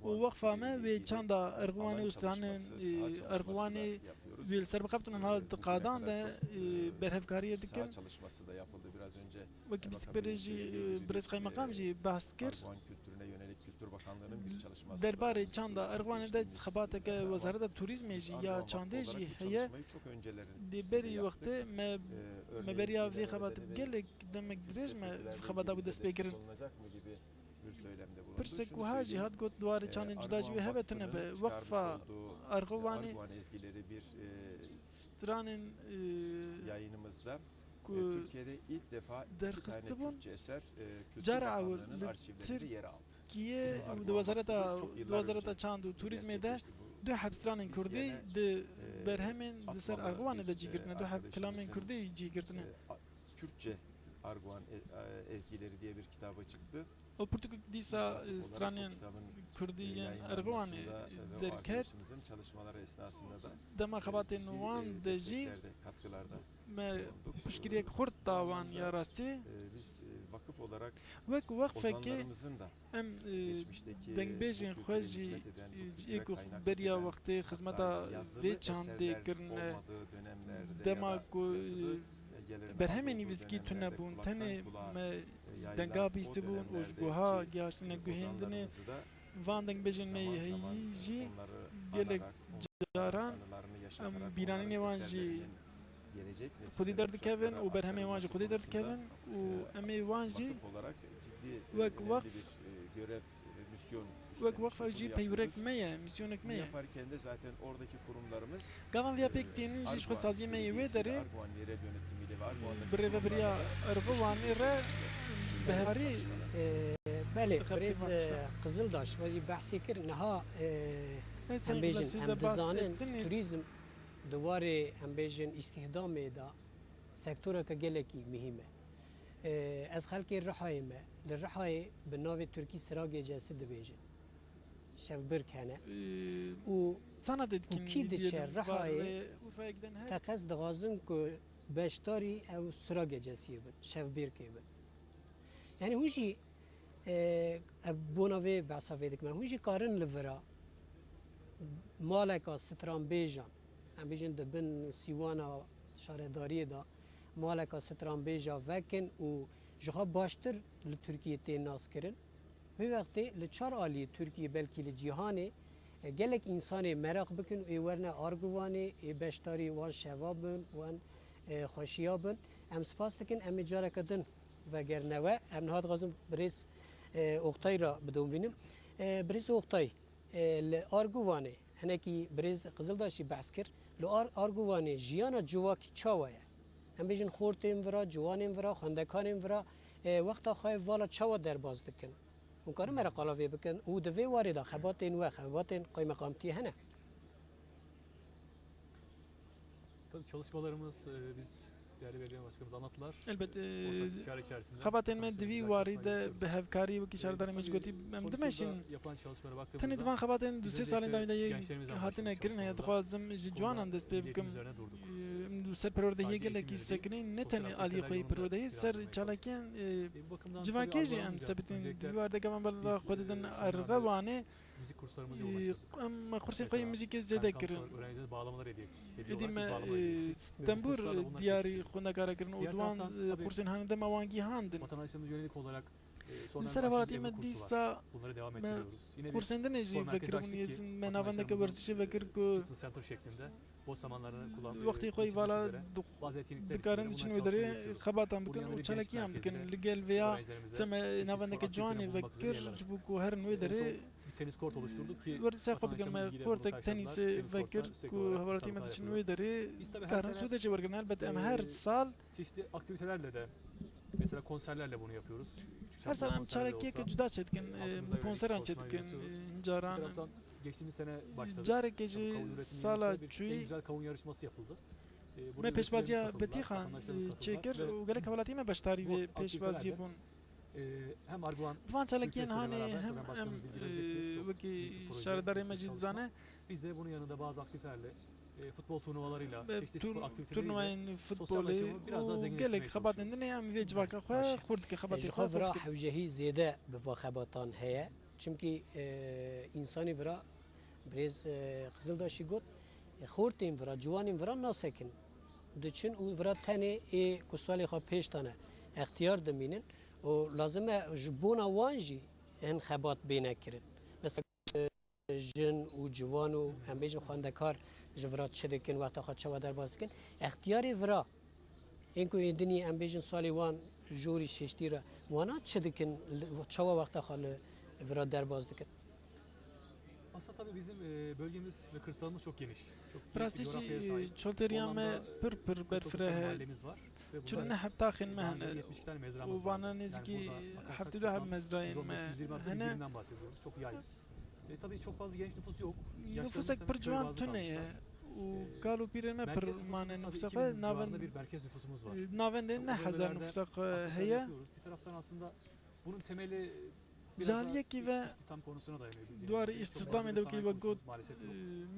û weqfa me wê çanda Erxwanê û stranên, e, Erxwanê wê li ser bixebitine niha di qadan de, e, berhevkariyê dikin. Wekî bîstikberê jî, e, birêz Qaymeqam jî behs kir. Derbarê çanda Erxwanê de xebateke Wezareta Turîzmê jî ya çandê jî heye. Lê berî wextê me, me beriya vê xebatê bi gelek demek dirêj me xebata wî dest pê kirin. Pirsek wiha jî hat got, di warê çandên cuda jî wê hebe tune be. Weqfa Erxwanê stranên, e, ku derxistibûn, cara ewil li Tirkiye û di wezareta, di wezareta çand û turîzmê de du heb stranên kurdî di berhemên di ser Erxwanê de cî girtine, du heb kilamên kurdî cî girtine. Û pirtûkek dîsa, e, stranên kurdî yên Erxwanê derket. Dema xebatên wan de jî me piştgiriyek xurt da wan ya rastî. Wek weqfekî em, e, dengbêjên xwe jî, e, ê ku beriya wextê xizmeta vê çandê kirine, dema ku, e, berhemên nivîskî tune bûn, tenê me denga bîstibûn û ji guha gihaştine guhêndinê. Van dengbêjên me yê heyî jî gelek caran em bîranînê wan jî xwedî derdikevin û berhemên wan jî xwedî derdikevin û em ê wan jî wek weqf, wek weqf ew jî peywirek me ye, misyonek me ye. Gavan viya pêk tînin jî ji xwe saziyê me yê wê derê bi rêvebiriya Erxwanê re bi hevarî. E, belê, birêz, e, Qizildaş, we jî behsê kir. Niha, e, em bêjin, em dizanin, turîzm di warê, em bêjin, îstîhdamê de sektoreke gelekî muhîm e. E, ez xelkê Rihayê me, li Rihayê bi navê Tirkî Sira Gecesi dibêjin. Şevbirk hene. Û ku kî diçe Rihayê, teqez dixwazin ku beşdarî ew Sira Gecesiyê bin, şevbirkê bin. Yani hûn jî, e, ev bona vê behsa vê dikim. Hûn jî karin li vira maleka stranbêjan, em bêjin di bin sîwana şaredariyê de maleka stranbêja vekin û ji xwe baştir li Tirkiyê tê naskirin. Wê wextê li çar aliyê Tirkiyê, belkî li cîhanê, e, gelek însanê meraq bikin û ê werine Arguvanê, ê beşdarî wan şeva bin, wan, e, xweşiya bin. Em spas dikin, em ê careke din vegerine we. Em niha dixwazin birêz, e, Oktay re bi dom bînin. E, birêz Oktay, e, li Arguvanê, hinekî birêz Qizildaş jî behs kir, li Ar-, Arguvanê jiyana civakî çawa ye? Em bêjin xortên vira, ciwanên vira, xwendekanên vira, e, wexta xwe vala çawa derbas dikin? Hûn karin me re qala vê bikin û di vê warê de xebatên we, xebatên qaymeqamtiyê hene? Tabii çalışmalarımız, e, biz değerli belediye başkanımız anlattılar. Elbet, E, ortak e, istişare içerisinde xebatên me arkadaşlarımız di vî güzel warî çalışmalar de yapıyoruz. bi hevkarî wekî E, şaredarê me jî sonucunda, gotî, em sonucunda dimeşin. yapılan çalışmalara baktığımızda Tenê di van xebatên du sê bizde salên tek dawî de yê gençlerimizden hatine başlamak kirin heye, lazım. dixwazim ji ciwanan dest pê bikim. Em ser perwerdehiyê gelekî sekinîn ne tenê aliyê xwe yê perwerdehiyê, ser çalakiyên, e, civakê jî em sebitin di vî warî de gevan bela xwe didin erxe Wanê. Em me kursên xwe yê muzîkê zêde kirin. Êdî me, e, tembûr diyarî xwendekara kirin û di wan, e, kursên hanê de me wan gihandin. Li ser hevalatiyê me dîsa me kursên din jî vekiribûn, yê me navendeke werzişê vekir ku wextê xwe yê vala dikarin biçin wê derê, xebatan bikin û çalakiyan bikin. Li gel vêya, me navendeke ciwanê vekir ji bo ku herin wê derê. Werdiş xwe bikin, me kortek tenîsê vekir ku hevalatiyê me diçin wê derê, karin sûdê jê wergirin. Elbet em her sal çeşitli aktivitelerle de, mesela konserlerle bunu yapıyoruz. Her sal em çalakiyeke cuda çêdikin, konseran çêdikin, e, caran. Carekê jî sala çûyî me pêşwaziya Betîxan çêkir û gelek hevalatiyê me beşdarî vê pêşwaziyê bûn. Bi van çalakiyên hanê hem em, e, wekî şaredarê me jî dizane, e, turnuvayên futbolê û gelek xebatên din em vê civaka xwe xurt dike xebatê xwe. Ji xwe vira hewcehî zêde bi va xebatan heye. Çimkî, e, însanî vira birêz, e, Qizildaşî got, e, xortên vira, ciwanên vira nasekin. Diçin û vira tenê ê ku salê xwe pêş dane extiyar dimînin. û lazim e ji bona wan jî hin xebat bêne kirin. Mesela, jin û ciwan û, em bêjin, xwendekar ji vira çi dikin, wexta xwe çawa derbas dikin? Extiyarê vira, ên ku ên dinî, em bêjin, salê wan jorî şêştî re, wana çi dikin, çawa wexta xwe li vira derbas dikin? Aslında tabii bizim, e, bölgemiz ve kırsalımız çok geniş. Çok geniş bir coğrafyaya sahip. Bu anlamda, e, kırk dokuz tane mahallemiz var ve burada daha önce yetmiş iki tane mezramız vardı. Yani burada makasla toplam yüz on beş, yüz yirmi hatta yüz yirmi hatta bir birimden bahsediyoruz. Çok yaygın. E, tabii çok fazla genç nüfus yok. Yaşlarımız tabii köy bazlı kalmışlar. E, merkez nüfusumuz tabii iki bin civarında bir merkez nüfusumuz var. O bölgelerde aktiviteler yapıyoruz. Bir taraftan aslında bunun temeli Ji aliyekî ve di warê îstihdamê de wekî we got,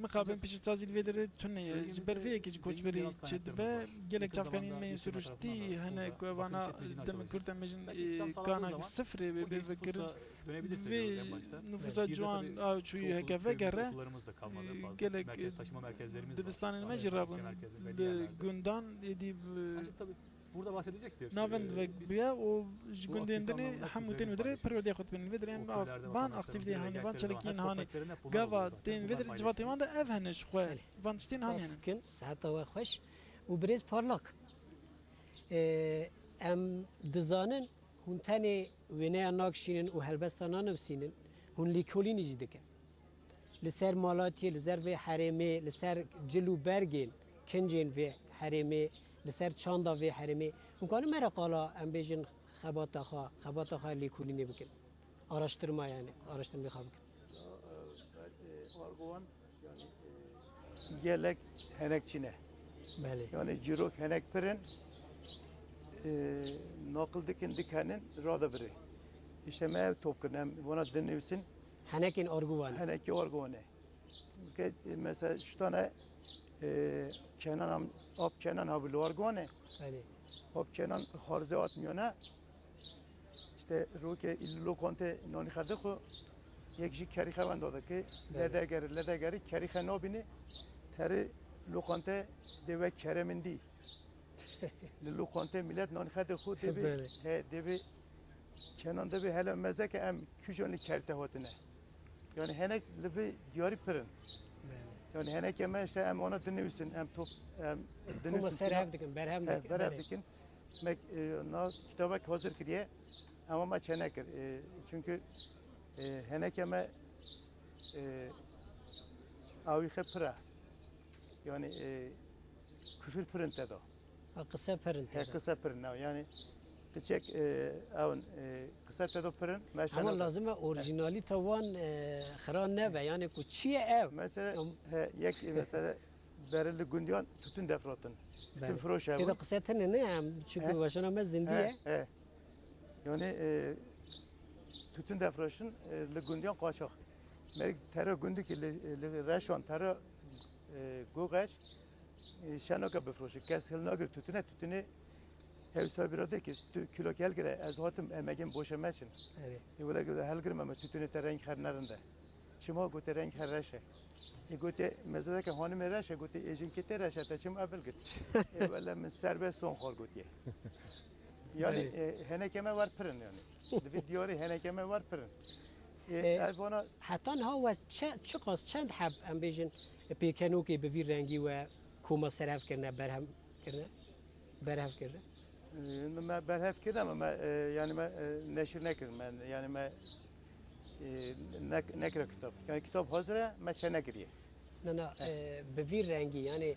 mixabin piştî sazî li vê derê tune ye. Ji ber vê yekê jî koçberî çêdibe. Gelek çavkanîn me yên siruştî hene ku evana demê kurt em bêjin, e, kanak sifrê wê bê vekirin. Vê nufûsa ciwan a çûyî heke vegere, e, gelek, e, dibistanên me jî rabûn li gundan, êdî bi Navend vek bûye û ji gundên din ê hemû tên wê derê perwerdeyê xwe dibînin. Vê derê em van aktîviteyên hanê, van çalakiyên hanê gava tên vê derê, civatên wan de ev hene ji xwe van tiştên hanê hene. Spas dikin, siheta we xweş û birêz parlak. Em dizanin hûn tenê wêneya nakşînin û helbesta nanivîsînin, hûn lêkolînê jî dikin. Li ser malatiyê, li ser vê herêmê, li ser cil û bergên kincên vê herêmê, li ser çanda vê herêmê. Hûn karin me re qala, em bêjin, xebata xwe, xebata xwe lêkolînê bikin. Araştirma yani, araştirmê xwe bikin. Arguvan yani, e, gelek henek çîne. Belê. Yani cîrok henek pir in, e, naqil dikin, dikenin, radibirê. Îşte me ev top kirin, em vana dinivîsin. Henekên arguvan. Henekê arguvan e. Ke, e, mesela, şu tane, e, Kenan am-, ap Kenan abi li arguvan e. Belê. Ap Kenan xarizê hat miyone. İşte roke il lokante nonî xedixo. Yek jî kerîxe wenda dike. Belê. Ledegeri, ledegeri kerîxe nabîne. Terî lokante de ve keremindî. Li lokante millet nonî xedixo debe. Belê. He, debe Kenan debe hele mezeke em kujon li kerte hotine. Yani henek li vê diyarî pir in. Belê. Yani henek em işte em ona dinivîsin, em top, em dinivîsin. Ser hev dikin, berhev dikin. Berhev dikin. Mek, e, na kitabek hazir kiriye. Ama me çene kir. E, çünkü, e, heneke me, e, awîxe pira. Yani, e, küfür pir in te da. Ha, qise pir in te da. He, qise pir in, yani, Ti çek, e, ew in, e, qise te do pirin, meşeno. Ama lazim e orîjinalîte wan, e, xira nebe. Yani ku çi ye ev? Mesela, Em- he, yek, e, mesela, berê li gundiyan tütün defrotin. Tütün Belê. firoş Tê de hebûn. qise tine ne em? Çünkü He. weşana me zindî He, ye. he. Yani, e, tütün defroşin, e, li gundiyan qaçax. Merg tera gundikî li, li reşan tera, e, Gogeç, e, şenoke bifroşi. Kes hilnagir tütüne, tütünü ew sabira de ki tu kilo kel gire, ez hatim emegin boşe meçin. Evet. E, wele gire helgirme me tütünü te renk her nerinde. Çima gote renk her reşe. E, gote mezede ke hanime reşe, gote ejin ki te reşe, te çim ebil git. E, wele min serbe son xor gotiye. Yani, Evet. e, heneke me var pirin yani. Divi diyarî heneke me var pirin. E, E, ev vana Heta niha we çe-, çiqas çend heb em bêjin pêkenokê bi vî rengî we koma serhev kirine, berhem kirine, berhev kirine? E, me berhev kirine, me, e, yani me, e, neşir nekirin, me, yani me, e, nek-, nekira kitap. Yani kitap hazir e, me çe nekiriye. Na, na, He. e, bi vî rengî, yani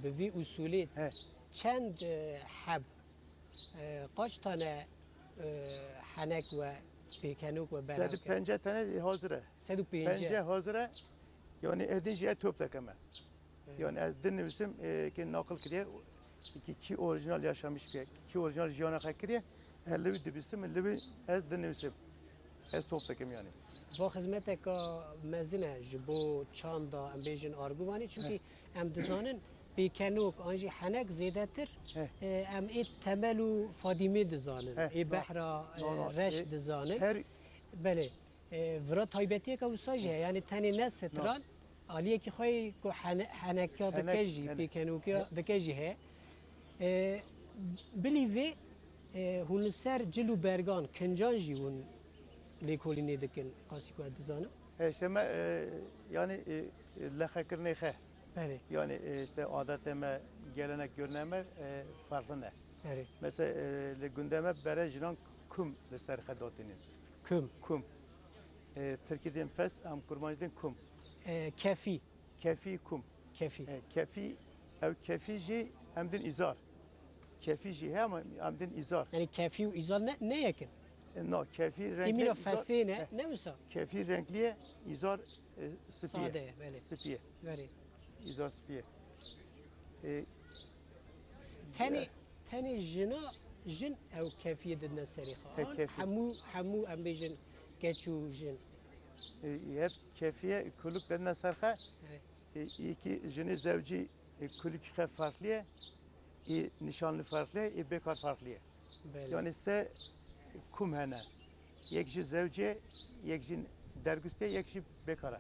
bi vî usulî He. çend, e, heb, e, kaç tane, e, henek we pêkenok we berhev Sed û kir? Pence tane hazir e. Sed û pence. Pence hazir e. Yani edin jî top deke me. Evet. Yani ez dinivîsim, e, ki naqil kiriye, ki, ki orijinal yaşamış ki, ki orijinal jiyana xwe kiriye, ez li wî dibîsim, li wî ez dinivîsim. Ez top dikim yani. Va xizmeteka mezin e ji bo çanda, em bêjin, arguvanê, çünkü Heh. em dizanin pêkenok an jî henek zêdetir, Heh. e, em ê Temel û Fadîmê dizanin, Heh, ê na, behra, na, e, na, reş e, dizanin. her Belê. E, vira taybetiyeke wisa jî heye, yani tenê ne stran, aliyekî xwe yê ku hene-, henekiya Henek, dike jî, henek. pêkenokiya dike jî heye. E, bilî vê, e, hûn li ser cil û bergan, kincan jî hûn lêkolînê dikin, qasî ku ez dizanim. E, işte me, e, yani, e, e, lexekirinê xe. Belê. Yani, e, işte adetê me, gelenek, görneğe me, e, farklı ne? Belê. Mesela, e, li gundê me bere jinan kum li ser xe datînin. Kum. Kum. E, Tirkî din fes, em kurmancî din kum. E, kefî. Kefî kum. Kefî. E, kefî, ew kefî jî em din îzar. Kefî jî heye ama em din îzar. Yani kefî û îzar ne, ne yekin? E, na, kefî renkli, Îmîna îzar, fesê ne, eh, ne wisa? Kefî renkliye, îzar, e, sipiye. Sade ye, belê. Sipiye. Belê. Îzar sipiye. E, Tenê, e, tenê jina, jin ew kefiyê didine serê xwe. He, An kefî. hemû, hemû em bêjin keç û jin. E, hep kefiye kuluk dedine ser xwe. Evet. E, iki jini zewcî, e, kulukî xwe farklı ye. E, nişanlı farklı ye, e, bêkar farklı ye. Belê. Yani se kum hene. Yek jî zewcê, yek jî dergustê, yek jî bêkara.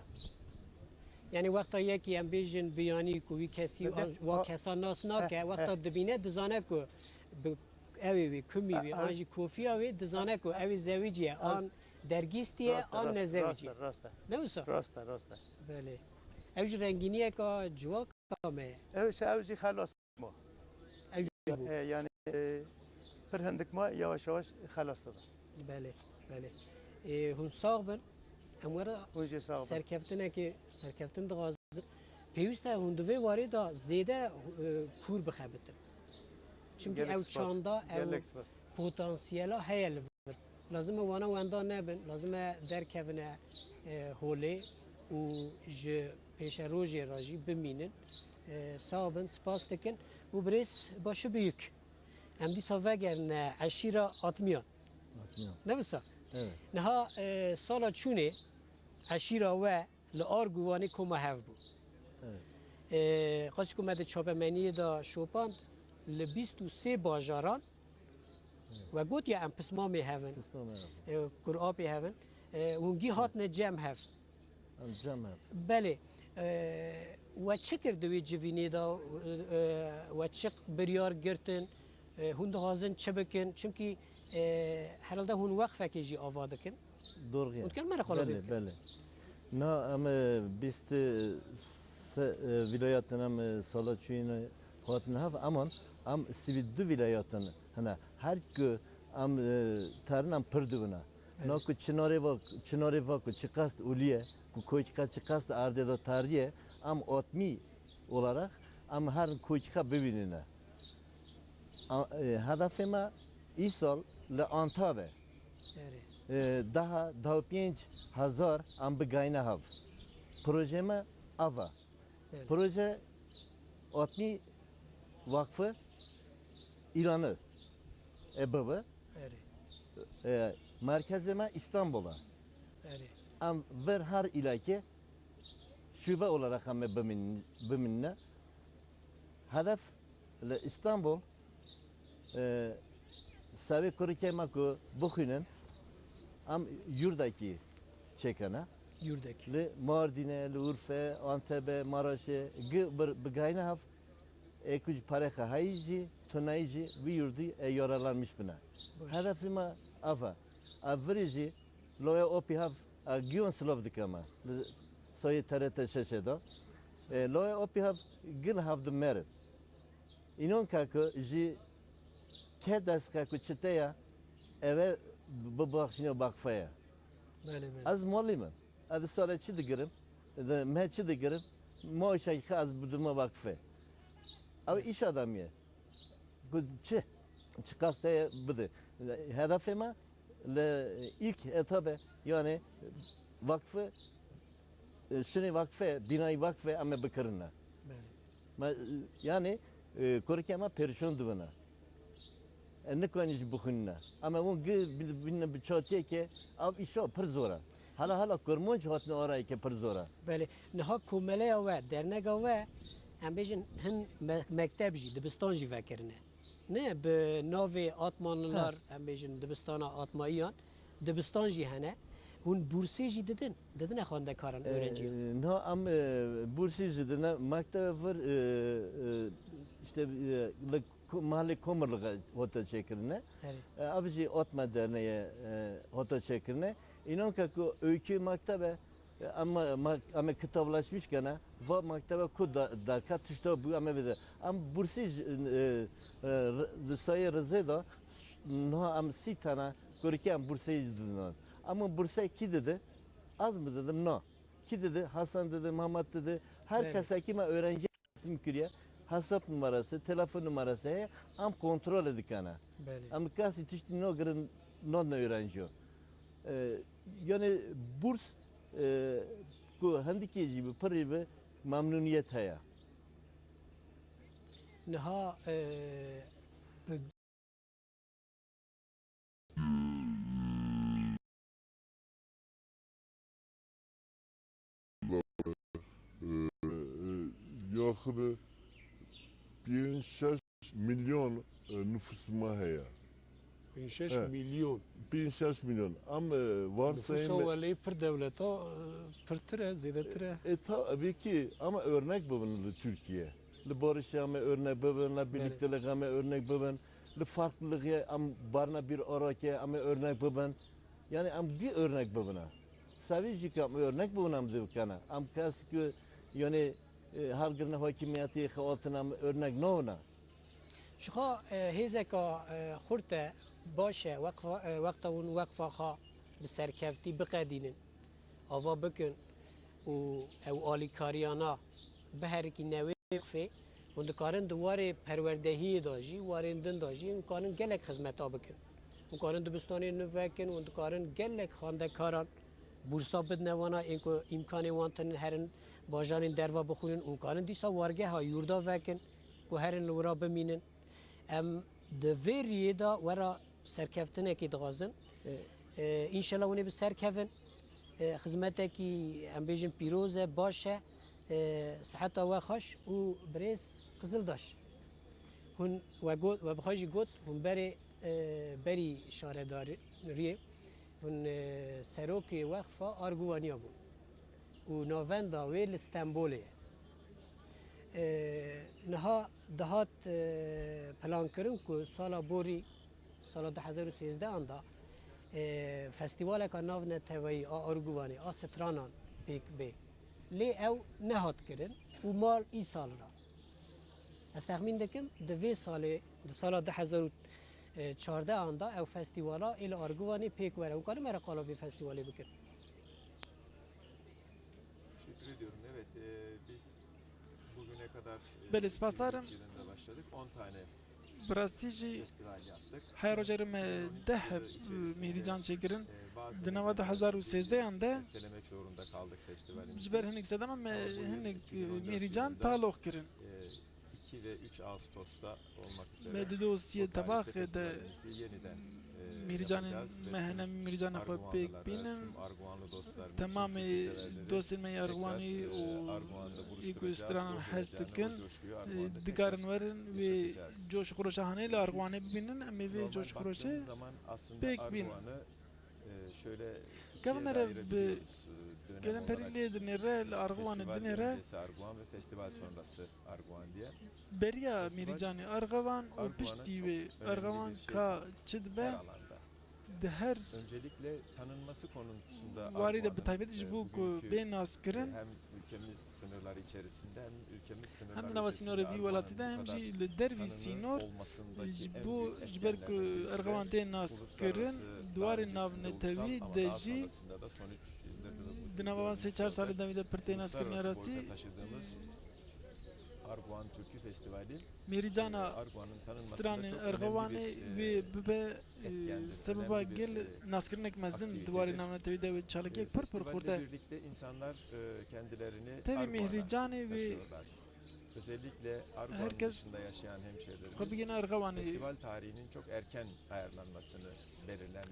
Yani wexta yekî em bêjin biyanî ku wî kesî Dede, an wa a, kesa nas nake, he, wexta he. dibîne dizane ku bi ewê wî, kumî wî, A, a. an jî kofiya wî dizane ku ewî zewicî ye, A. an dergîstî ye, Rast e, an rast e, nezewicî rast e, ye. rast e. Ne wisa? Rast e, rast e. Belê. Ew jî rengîniyeka civaka me ye. Ew jî, ew jî xelas. Ma. Ew jî bû. E, yani, e, pir hindik ma yavaş yavaş xelas dibe. Belê, belê. E, hûn sax bin. Em were Hûn jî sax bin. serkeftinekê, serkeftin dixwazin. Pêwîst e hûn di vê warê de zêde, e, kûr bixebitin. Çünkü Gelek ew spas. çanda, ew Gelek spas. potansiyela heye li vir. Lazim e wana wenda nebin, lazim e derkevine, e, holê û ji pêşerojê re jî bimînin. E, sağ bin, spas dikin. Bu birêz başı büyük. Em dîsa vegerine eşîra Atmiyan. Atmiyan. Ne wisa? Evet. Niha, e, sala çûnê eşîra we li Arguvanê koma hev bû. Evet. E, qasî ku me di çapemeniyê de şopand, li bîst û sê bajaran Evet. we gotiye em pismamê hev in. Pismamê hev in. E, kurapê hev in. E, hûn gî hatine cem hev. Em cem hev. Belê. E, we çi kir di wê civînê de? E, we çi biryar girtin? E, hûn dixwazin çi bikin? Çimkî, e, herhalde hûn weqfekê jî ava dikin. Doğru. Hûn dikin me re qala Belê, vê bikin. belê. Na em, e, bîst se, e, vilayetin em, e, sala çûyîn, e, hatin hev, eman em sivî du vilayetin hene. Her ku em, e, terin em pir dibine. Evet. Na ku çinarê va, çinarê va ku çiqas olî ye, ku koyçika çiqas erdê de tarî ye, em atmî olarak em her koyçika bibînine. A, e, hedefê me Îsal li Antabe, Erê. e, daha daha pênc hezar em bigayne hev. Proje me ava. Belê. Proje Atmî Vakfı İlanı e bibi. Erê. E, merkezê me İstanbul e. Erê. Em vir her îlakê şube olarak em ê bimin-, biminine. Hedef li İstanbul, e, sevê kurikê me ku bixwînin, em yurdekî çêkene. Yurdekî. Li Mardîne, li Urfe, Antebe, Maraşê, gi-, bir-, bigayne hev, ê ku ji parê xwe heyî jî, tunayî jî, wî yurdî ê yaralanmiş bine. Baş. Hedefê me ev e. Ev virê jî, Loya Opî hev, e, giyon silav dike me. Li soyê T R T şeşê de. E, Loya Opî hev, gil hev dimerin. Înon ke ku ji ke dest ke ku çi te ye, eve bibaxşîne vakfê ye. Belê, belê. Ez muallim im. Ez di sale çi digirim? Di me çi digirim? Maaşekî xwe ez bidime vakfê. Ew îş adamî ye. Ku çi? Çiqas te ye bide. Hedefê me li ilk etabe, yani vakfê, e, şinê vakfê, bînayî vakfê em ê bikirine. Belê. Me, yani, e, kurikê me perişan dibine. E, nikanî jî bixwînine. Em ê hûn gi-, bi-, bînin bi çatiyekê, ev îşa pir zor e. Hala, hala Kurmanc hatine arayekê pir zor e. Belê. Niha komeleya we, dernega we, em bêjin hin me-, mekteb jî, dibistan jî vekirine. Ne, bi navê Atmanlılar, Ha. em bêjin dibistana Atmayiyan, dibistan jî hene. Hûn bursê jî didin, didine xwendekaran, Ee, öğrenciyan? Niha em, e, bursê jî didine, mektebe vir, e, e, işte, e, li Ko-, Malê Komirlixe hate çêkirine. Erê. E, ev jî Atma Derneği, e, hate çêkirine. Înan ke ku öykü mektebe, e, em, em, em kitablaşmış kene, va mektebe ku da, derket tişta bû em ê bide. Em bursî ji, e, e, r-, di sayê rizê de ş-, niha em sî tane kurikê em bursê jî didin. Em û bursê kî didi? Ez mi didim? Na. Kî didi? Hasan didi, Mehmet didi. Her Belê. kesekî me öğrenci teslim kiriye. Hesap numarası, telefon numarası heye. Em kontrolê dikene. Belê. Em kesî tiştî nagirin, nadine öğrenciyo. Ee, yani burs, e, ku hindikê jî bi pirî bi memnuniyet heye. Niha, e, bi Ee, e, yaxine pênc şeş milyon, e, nüfus ma heye. Pênc şeş He. milyon. Pênc şeş milyon. Em, e, varsayê Nüfusa me welê pir dewleta, e, pirtir e, zêdetir e. E, ta, belkî, ama örnek bibin li Türkiye. Li barışê em ê örnek bibin, li Belê. birlikteliğê em ê örnek bibin, li farklılığı em barna bir arake em ê örnek bibin. Yani em bir örnek bibine. Sevî jî ke em örnek bibin em dibikene. Em kes ku yani, e, her girine hakimiyetê xwe altine em örnek nabine. Ji xwe, e, hêzeka, e, xurt e, baş e, weqfa, e, wexta hûn weqfa xwe bi serkevtî biqedînin. Ava bikin û ew alîkariyana biherikîne wê wexfê, hûn dikarin di warê perwerdehiyê de jî, warên din de jî, hûn karin gelek xizmeta bikin. Hûn karin dibistanên nû vekin, hûn dikarin gelek xwendekaran bursa bidine wana, ên ku îmkanê wan tinin herin bajarên derva bixwînin, hûn karin dîsa wargeha yurda vekin ku herin li wira bimînin. Em di vê riyê de wera serkeftinekê dixwazin. Ê. Ee, înşallah hûn ê bi ser kevin. Ee, xizmetekî, em bêjin, pîroz e, baş e. Ee, siheta we xweş û birêz Qizildaş. Hûn we got, we bi xwe jî got, hûn berê, e, berî şaredariyê, hûn, e, serokê wexfa Arguvaniya bûn. Û navenda wê li Stenbolê ye. E, niha dihat, e, plankirin ku sala borî, sala du hezar û sêzdeh an da, e, festîvaleka navneteweyî a Arguvanê, a stranan pêk bê. Lê ew nehat kirin û mal îsal ra. Ez texmîn dikim, di vê salê, di sala du hezar û çardeh an da ew festîvala ê li Arguvanê pêk were. Hûn karin me re qala vê festîvalê bikin? Teşekkür ediyorum. Evet, e, biz bugüne kadar, e, Belê, spasdar im. iki bin üç yılında başladık. On tane Bi rastî jî her roja me deh heb mîhrîcan çêkirin. Di nava du hezar û sêzdehan de ji ber hinek sedema me hinek mîhrîcan taloq kirin. Me di dosyê tebaxê de mîhrîcanên me hene mîhrîcana xwe pêk bînin. Temamê dostên me yê Erxwanî û ê ku stranan hez dikin, dikarin werin wê coş û xweşa hanê li Erxwanê bibînin. Em ê vê coş û xweşê pêk bînin. Gava me re bi gelemperî lê dinêre, li Erxwanê dinêre. Beriya mîhrîcanê Erxewan û piştî wê Erxewan ka çi dibe, di her warî de, bi taybetî ji bo ku bê naskirin, hem di nava sînorê vî welatî de hem jî li dervî sînor, ji bo, ji ber ku Erxewan tê naskirin, di warê navnetewî de jî di nava van sê çar salên demî de pir tê naskirin. Ya rastî, Mîhrîcana stranên Erxewanê wê bibe sebeba gel naskirinek mezin di warê navnetewî de wê çalakiyek pir pir xurt e. Tevî mîhrîcanê wê her kes xwe bigihîne Erxewanê.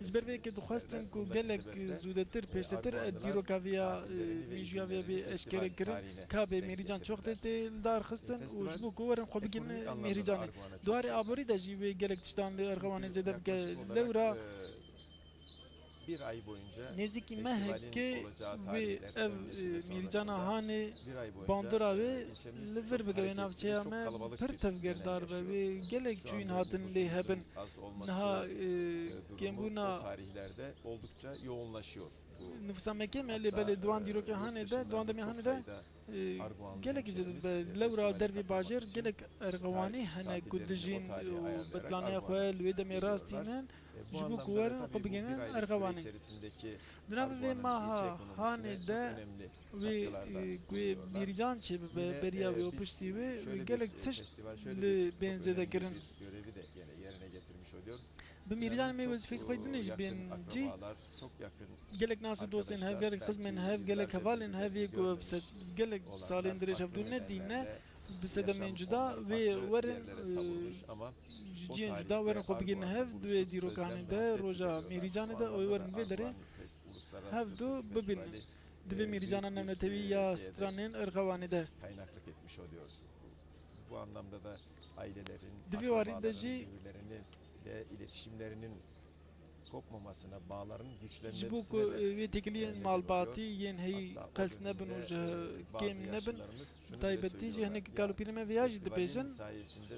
Ji ber vê yekê dixwestin ku gelek zûdetir, pêştetir dîroka vê ya, e, mîjûya vê ya bê eşkere kirin, ka bê mîhrîcan çox tê, tê lidarxistin û ji bo ku werin xwe bigihînin mîhrîcanê. Di warê aborî de jî wê gelek tiştan li Erxewanê zêde bike. Lewra nêzîkî mehekê wê ev, e, mîhrîcana hanê bandora wê li vir bike, wê navçeya me pir tevgerdar be, wê gelek çûyîn hatin lê hebin. Niha, e, kêmbûna nifûsa me kêm e, lê belê di wan dîrokê hanê de, di wan demê hanê de, e, gelekî zêde dibe. Lewra dervê bajêr gelek Erxewanî hene ku dijîn û betlaneya xwe li wê demê rastînin, ji bo ku werin xwe bigihînin Erxewanê. Di navê vê maha hanê de wê, e, ku wê mîhrîcan çêbibe, beriya wê û piştî wê, gelek tişt li bên zêde kirin. Bi mîhrîcanê me wezîfeyên xwe dinê jî bên cî. Gelek nas û dostên hev, gelek xizmên hev, gelek hevalên hev yê ku bi sed, gelek salên dirêj hevdû nedîne, bi sedemên cuda wê werin, e, ji cihên cuda werin xwe bigihînin hev, di wê dîrokanê de, roja mîhrîcanê de, wê werin vê derê hevdu bibînin. Di vê mîhrîcana navnetewî ya stranên Erxewanê de. Di vê warî de jî ji bo ku, e, wê têkiliyên malbatî yên heyî qels nebin û ji kêm nebin, bi taybetî jî hinek kalopîrên me vêya jî dibêjin,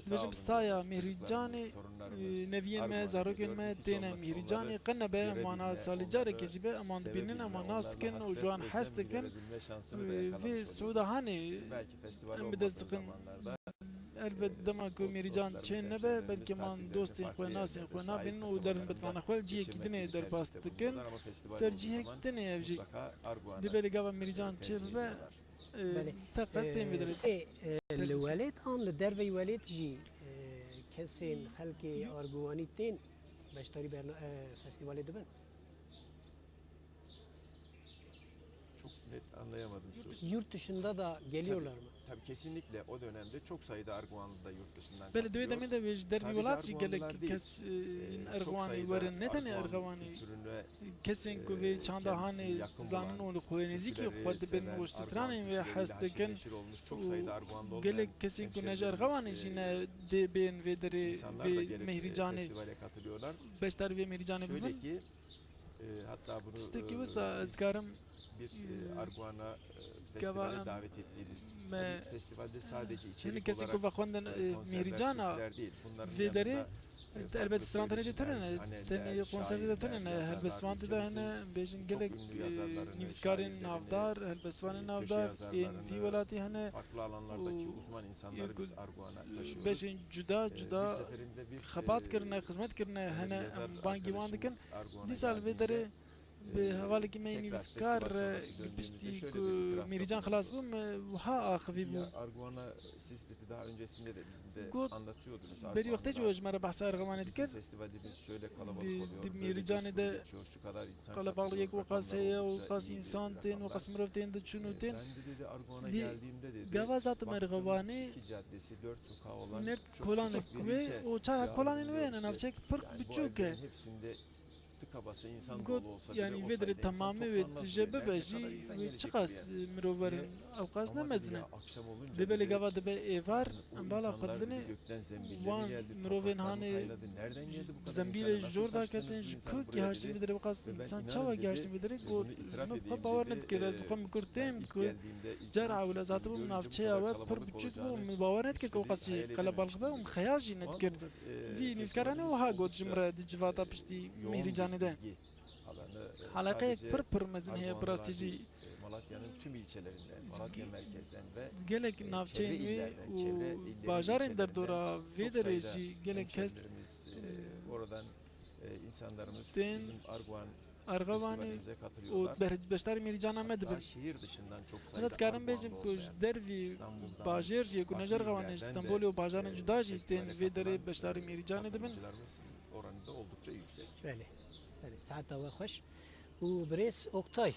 dibêjin bi saya mîhrîcanê, e, neviyên me, zarokên me têne mîhrîcanê, qe nebe em wana salê carekê jî be, em wan dibînin, em wan nas dikin û ji wan hez dikin. E, vê siûda hanê em bi dest dixin. Elbet dema ku mîhrîcan çê nebe, belkî man dostên xwe, nasên xwe nabînin û derin betlana xwe li cihekî dinê derbas dikin. Tercîhek din e ev jî. Divê lê gava mîhrîcan çê bibe, e, teqez tên vê derê. Ê, e, li welêt an li derveyî welêt jî, e, kesên, xelkê Arguwanî tên beşdarî berna-, e, festîvalê dibin? Çok net anlayamadım soruyu. Yurt dışında da geliyorlar mı? Tabii, tabii, kesinlikle o dönemde çok sayıda Arguvanlı da yurt dışından katılıyor. Belê, di wê demê de wê ji dervî welat jî gelek kes, e, Erxwanî werin, ne tenê Erxwanî, kesên ku vê çanda hanê zanin û li xwe nêzîkî xwe dibin û stranên wê hez dikin û gelek kesên ku ne ji Erxwanê jî ne dê bên vê derê, vê mîhrîcanê, beşdarî vê mîhrîcanê bibin. Tiştekî wisa ez dikarim, gava em, me hinek kesên ku vexwendin, e, mîhrîcana vê derê, elbet stran tenê de tune ne, tenê konservê de tune ne, helbestvan tê de hene, em bêjin gelek, e, nivîskarên navdar, helbestvanên navdar ên vî welatî hene û, e, beşên cuda cuda xebat kirine, xizmet kirine hene, em bangî wan dikin. Dîsa li vê derê Bi hevalekî me yî nivîskar, e, bi piştî ku Mîrîcan xilas bû, me wiha axivî bû. Arguvan'a siz daha öncesinde de bizim de anlatıyordunuz. Got, berî wextê jî we ji me re behsa Erxewanê dikir. Di, di Mîrîcanê de qelebalixiyek wiqas heye, wiqas însan tên, wiqas mirov tên diçûn û tên. Dî gava ez hatim Erxewanê, ne kolanê wê û çar kolanên wê ne navçeyek pir biçûk e. Got, yanî vê derê temamê wê tije bibe jî, wê çiqas mirov werin, ewqas ne mezin e. Dê belê gava dibe êvar, em bala xwe didinê wan mirovên hanê bi zembîlê jor daketin, ji ku gihaştin vê derê, wiqas însan çawa gihaştin vê derê, got, min bi xwe bawer nedikir, ez dixwem bi kurtêm ku cara ewil ez hatibûm navçeya we pir biçûk bû, min bawer nedikir ku wiqasî qelebalix be û min xeyal jî nedikir. Vî nivîskara ne wiha got ji min re di civata piştî Mîrîcanê de. Heleqeyek pir pir mezin heye bi rastî jî. Gelek navçeyên wê û bajarên derdora vê derê jî gelek kes tên Erxewanê û ber-, beşdarî Mîrîcana me dibin. Heta dikarim bêjim ku ji dervî bajêr jî, ku ne ji Erxewanê, ji Stenbolê û bajarên cuda jî tên vê derê beşdarî Mîrîcanê dibin. Belê, belê, saeta we xweş. Û birêz Oktay,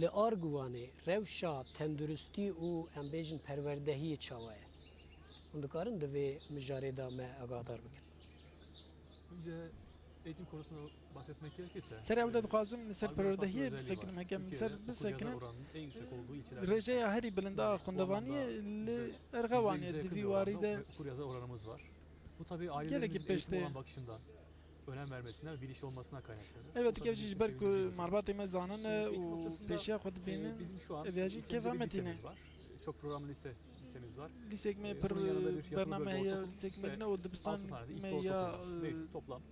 li Arguwanê rewşa tenduristî û, em bêjin, perwerdehiyê çawa ye? Hûn dikarin di vê mijarê de me agahdar bikin? Önce eğitim konusunu bahsetmek gerekirse, Serê ew de dixwazim li ser perwerdehiyê bisekinim, heke em li ser bisekinin, rêjeya herî bilind a xwendevaniyê li Erxewanê di vî warî de gelekî pêş tê. Önem vermesinler, bilinçli olmasına kaynaklanır. Elbette ki ev jî ji ber ku malbatê me zanin e û pêşiya xwe dibînin, ev ya jî kêfa me tîne. Çok programlı lise, lisemiz var. Lîsek me pir bername heye, lîsek me dine û dibistan me ya, e, toplam,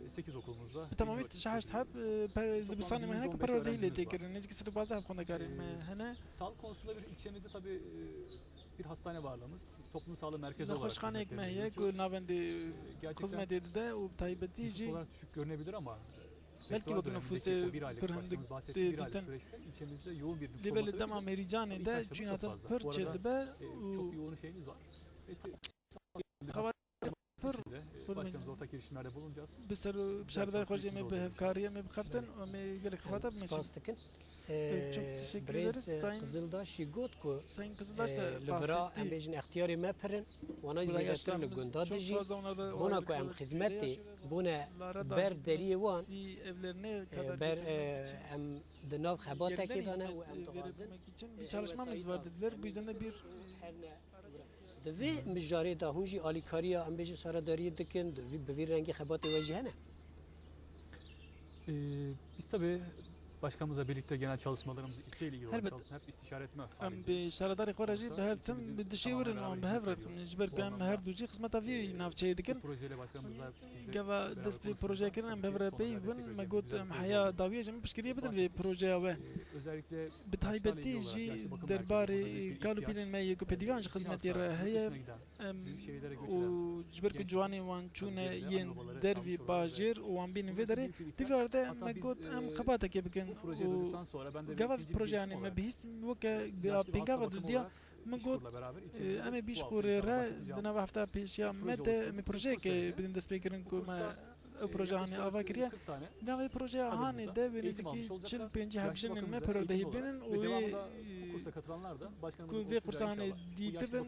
e, sekiz okulumuzda. Bi temamî şeş heb, e, dibistanê me hene ku perwerdehî lê tê kirin. Nêzîkî sed û pazdeh heb xwendekarê me hene. Sağlık konusunda bir ilçemizde tabii, e, bir hastane varlığımız, toplum sağlığı merkezi olarak hizmet veriyor. Nexweşxaneyek me heye ku navendê xizmetê dide û bi taybetî jî, belkî wekî nifûsê pir hindik tê dîtin. Lê belê dema Mêrîcanê de çûyîn hatin pir çêdibe û Başkanımız ortak girişimlerde bulunacağız. Bi ser û bi şaredarê xwe jî em ê bi hevkariyê em ê bixebtin û em ê gelek xebata bimeşin. Spas dikin. Ee, çok teşekkür ederiz. Birêz, e, Sayın, Qizildaş jî got ku, Sayın Kızıldaş, e, li vira em bêjin extiyarê me pir in, wana jî zêdetir li gunda dijîn. Bona ku em xizmetê bûne ber deriyê wan, e, ber, e, em di nav xebatekê de ne û em dixwazin, e, çalışmamız vardı. Her ne Di vê mijarê de hûn jî alîkariya, em bêjin, şaredariyê dikin, di vî, bi vî rengî xebatê we jî hene? Ee, biz tabii başkanımızla birlikte genel çalışmalarımız, ilçe ile ilgili olan çalışmalarımızı hep istişare etme halindeyiz. Elbet. Em bi şaredarê xwe re jî bi hev tim bi dişê wir in û em bi hev re tim. Ji ber ku em her du jî xizmeta vî navçeyê dikin. Gava dest bi projeya kirin, em bi hev re peyv bin. Me got em heya dawiyê jî em piştgiriyê bidin vê projeya we. Bi taybetî jî derbarê kal û pîlên me yê ku pêdîvan ji xizmetê re heye, em û ji ber ku ciwanên wan çûne yên dervî bajêr û wan bînin vê derê, di vî warî de me got em xebatekê bikin û gava vî projeyanê me bihîst weke pêngava dudiya. Min got, e, em ê bîst xorê re di nava hefta pêşiya me de em ê projeyekê bidin destpêkirin ku me ew proje hanê ava kiriye. Di navê projeya hanê de wê nêzîkî çil pêncî hevjinên me perwerdehî bînin û wê, e, ku vê kursa hanê dîtibin,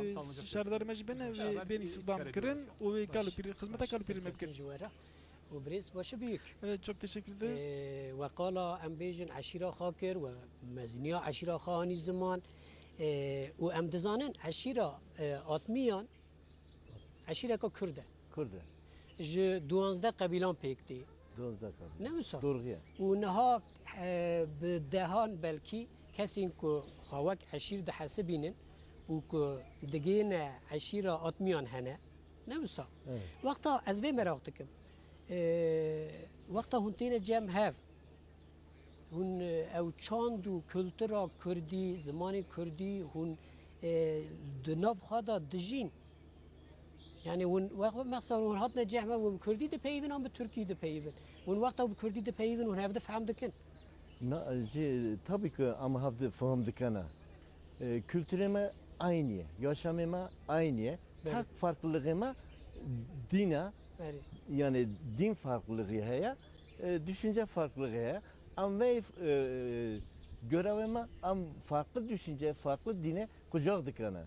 e, şaredarê me jî bêne wê bên îstihdam kirin û wê kal û pîrê, xizmeta kal û pîrê me bikin. Û birêz Başı Büyük. Evet, çok teşekkür ederiz. Ee, we qala em bêjin eşîra xwe kir, we meziniya eşîra xwe anî ziman. Ee, û em dizanin eşîra, e, Atmiyan eşîreka Kurd e. Kurd e. Ji duwazdeh qebîlan pêk tê. Duwazdeh qebîlan. Ne wisa? Dorxiye. Û niha, e, bi dehan belkî kesên ku xwe wek eşîr dihesibînin û ku digihîne eşîra Atmiyan hene. Ne wisa? Evet. Wexta ez vê meraq dikim. E, wexta hûn têne cem hev, hûn, e, ew çand û kultura kurdî, zimanê kurdî, hûn, e, di nav xwe de dijîn. Yani hûn, we-, mesela hûn hatine cem hev, hûn bi kurdî dipeyivin an bi tirkî dipeyivin? Hûn wexta bi kurdî dipeyivin, hûn hevdi fehm dikin? Na, jî tabii ki em hevdi fehim dikene. E, kültürê me aynı ye, yaşamê me aynı ye. Belê. Tek farklılığê me dîn e. Belê. Yani din farklılığı heye, e, düşünce farklılığı heye. Em vê, e, görevê me, em farklı düşünce, farklı dine kucak dikene.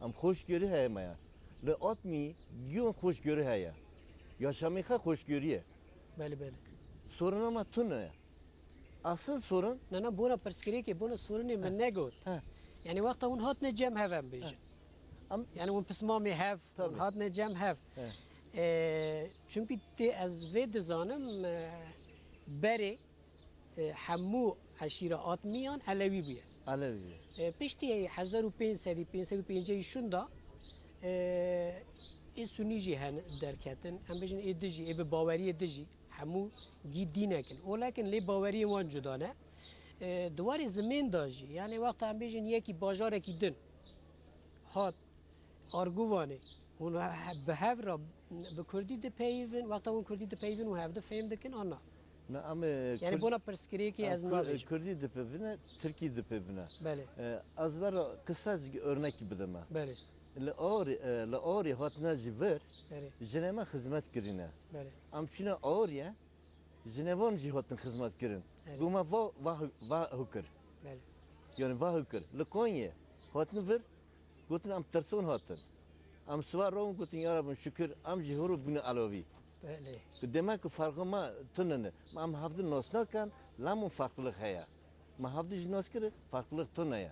Em hoşgörü heye me ya. Li Atmî giyon hoşgörü heye. Yaşamê xwe hoşgörü ye. Belê, belê. Soruna me tune ye. Asıl sorun Ne, ne, bona pirsgirêkê, bona sorinê min negot. He. Yani wexta hûn hatine cem hev em bêjin. Em Yani hûn pismamê hev, hûn Tabii. hatine cem hev. He. E, çünkü tê ez vê dizanim, e, berê, e, hemû eşîra Atmiyan Elewî bûye. Elewî bûye. E, piştî hezar û pênc sedî, pênc sed û pêncî şûnda, e, ê Sunî jî hen derketin. Em bêjin ê dijî, ê bi baweriyê dijî. Hemû gî dînek in. Olek in lê baweriyên wan cuda ne. E, di warê zimên de jî, yani wexta em bêjin yekî bajarekî din hat Arguvanê, hûn he-, bi hev re bi kurdî dipeyivin, wexta hûn kurdî dipeyivin hûn hevdi fêm dikin an na? Na, em, e, Yani Kurd-, bona pirsgirêkê em ez Kur-, navêjim. Kurdî dipeyivine, Tirkî dipeyivine. Belê. E, ez vera kısa örnek bidime. Belê. Li Arî, e, li Arî hatine ji vir, Belê. jinê me xizmet kirine. Belê. Em çûne Arîye, jinê van jî hatin xizmet kirin. Belê. Goma va, va, va hukir. Belê. Yani va hukir. Li Konyê hatin vir, gotin em tirson hatin. Em siwa rawin gotin ya Rabbim şükür, em jî horo bûne Elewî. Belê. Ku demek ku farqê me tune ne. Em hevdin nas nakin, lemon farklılık heye. Me hevdî jî nas kir, farklılık tune ye.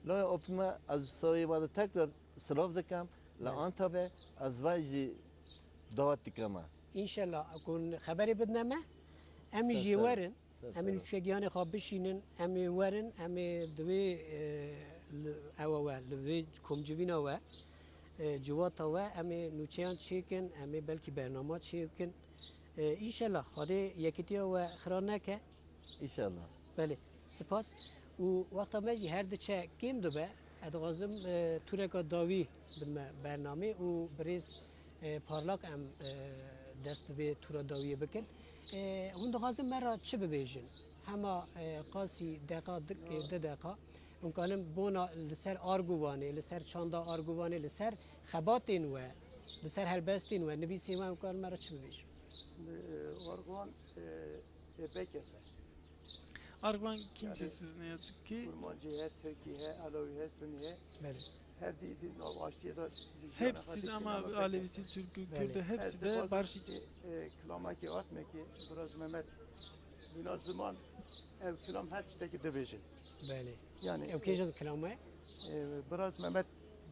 Laya opî me ez sawê we de tekrar silav dikim. Li Evet. Antabe ez vay jî dawet dikeme. İnşallah, ku xeberê bidne me, em Ser jî ser. werin, Ser em ê ser. nûçegiyanê xwe bişînin, em ê werin, em ê di wê, e, li, ewa we, li wê komcivîna we, e, civata we, em ê nûçeyan çêkin, em ê belkî bernama çêkin. E, înşellah, Xwedê yekîtiya we xira neke. Înşallah. Belê, spas. Û wexta me jî her diçe kêm dibe, ez dixwazim, e, tûreka dawî bidme bernamê û birêz, e, Parlak em, e, dest bi vê tûra dawiyê bikin. E, hûn dixwazin me re çi bibêjin? Hema, e, qasî deqa, di, e, di deqa. Hûn kanin bona li ser Arguvanê, li ser çanda Arguvanê, li ser xebatên we, li ser helbestên we, nivîsên we, hûn kanin me re çi bibêjin? Şimdi, e, Arguvan, e, e, pek keser. Arguvan Yani, kimsesiz ne yazık ki. Kurmancî he, Tirkî he, Elewî he, Sunî he. Belê. Her di, di nav aştiyê de bir jiyana Hepsi xwe de ama dikirîne, Alevisi, pek keser. Türkü, Belê. Kürdü, hepsi Ez de dixwazim barış ki, e, kilamekî hatme ki, biraz Mehmet Bîna ziman ev kilam her tiştekî dibêjin. Belê. Yani, Ew kê e, jin kilam e? e, biraz Mehmet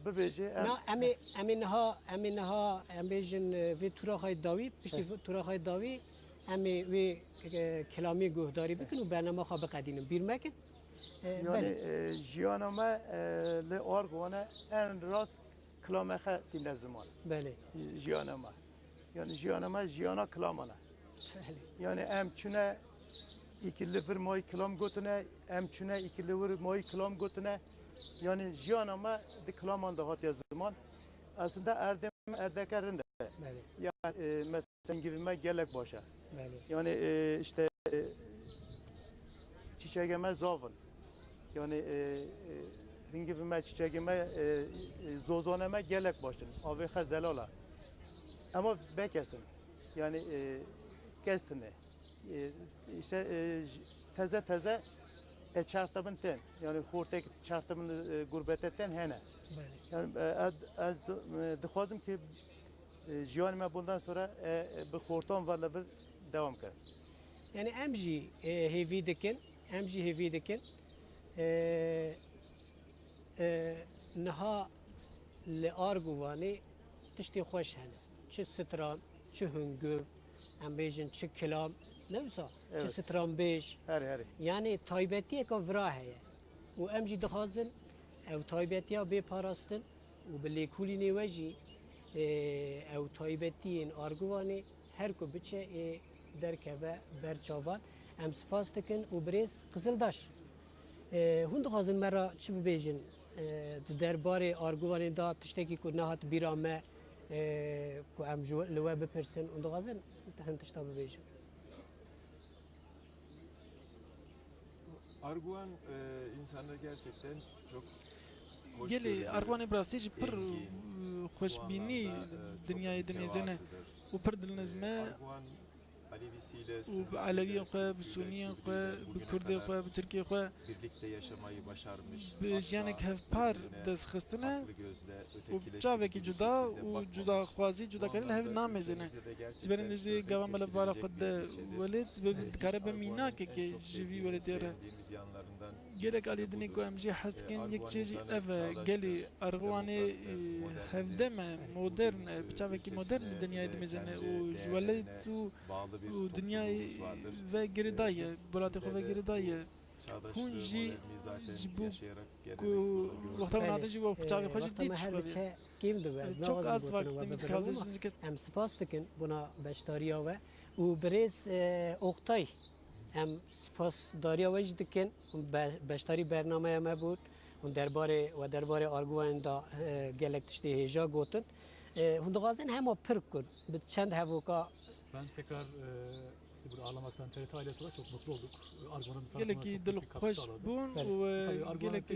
bibêje, em Na, em ê, em ê niha, em ê niha, em bêjin, e, vê tûra xwe dawî, piştî Eh. vê tûra xwe dawî, em ê wê, e, kilamê guhdarî bikin û bernama xwe biqedînin. Bîr mekin. E, Yani, belê. e, jiyana me, e, li Arguvanê en rast kilame xe tîne ziman. Belê. Jiyana me. Yani jiyana me, jiyana kilaman e. Belê. Yani em çûne îkî li vir mayî kilam gotine, em çûne îkî li wir mayî kilam gotine. Yani jiyana me di kilaman de hatiye ziman. Aslında erdê me erdeke rind e. Belê. Yani, e, mesela hingivî me gelek baş e. Belê. Yani, e, işte, e, çîçegê me zav in. Yani, e, e, hingivî me, çîçegê me, e, e, zozanê me gelek baş in. Avê xe zelal e. Ema bekesin. Yani, e, kes tine. E, işte, e, j-, teze teze, e, çarxtebin tên. Yani, xortek çarxtebin, e, gurbete tên hene. Belê. Yani, e, ez, ez, e, dixwazim ki, e, jiyanê me bundan sonra, e, e, bi xortan ve li vir devam kirin. Yani, em jî, e, hêvî dikin, em jî hêvî dikin. E, e, niha li Arguvanê tiştê xweş hene. Çi stran, çi hungiv, em bêjin çi kilam, ne wisa? Çi Evet. stranbêj. Herê, herê. Yani taybetiyeka vira heye. Û em jî dixwazin ew taybetiya bê parastin û bi lêkolînê we jî, e, ew taybetiyên Arguvanê her ku biçe ê derkeve ber çavan. Em spas dikin û birêz Qizildaş. E, hûn dixwazin me re çi bibêjin? E, di derbarê Arguvanê de tiştekî ku nehat bîra me, e, ku em ji we, li we bipirsin, hûn dixwazin hin tişta bibêjin? Arguvan, e, insanı gerçekten çok hoş Gelê görünüyor. Arguvanê bi rastî jî pir, Engin, e, xweşbînî dinyayê dimêzene û pir dilnizm e. E, Arguvan û bi Elewiyên xwe, bi Suniyên xwe, bi Kurdê xwe, bi Tirkê xwe bi jiyanek hevpar dest xistine û bi çavekî cuda û cudaxwazî, cudakarî li hev namêzêne. Ji ber hindê jî gava me li bala xwe de welêt, dikare be mînakekê ji vî welêtê re. Gelek alî dinê ku em jê hez dikin, yek çê jî ev e, gelê Arguvanê, e, hevdem e, modern e, bi çavekî modern li dinyayê dimêzene û ji welêt û û dinyayê ve girêdayî ye, welatê xwe ve girêdayî ye. Hûn jî ji bo ku wexta hûn hatin jî we bi çavê xwe jî dît ji xwe ve. Kêm dibe, ez çok naxwazim az gotina we bidirim, ama em spas dikin bona beşdariya we û birêz, e, Oktay, em spasdariya we jî dikin. Hûn be-, beşdarî bernameya me bûn. Hûn derbarê we derbarê Arguvanên de, e, gelek tiştê hêja gotin. E, hûn dixwazin hema pir ku bi çend hevoka Ben tekrar, e, sizi burada ağırlamaktan T R T ailesi olarak çok mutlu olduk. E, Arguvan'ın tarafından çok büyük bir katkı sağladı. Gelekî dilxweş bûn û, e, gelekî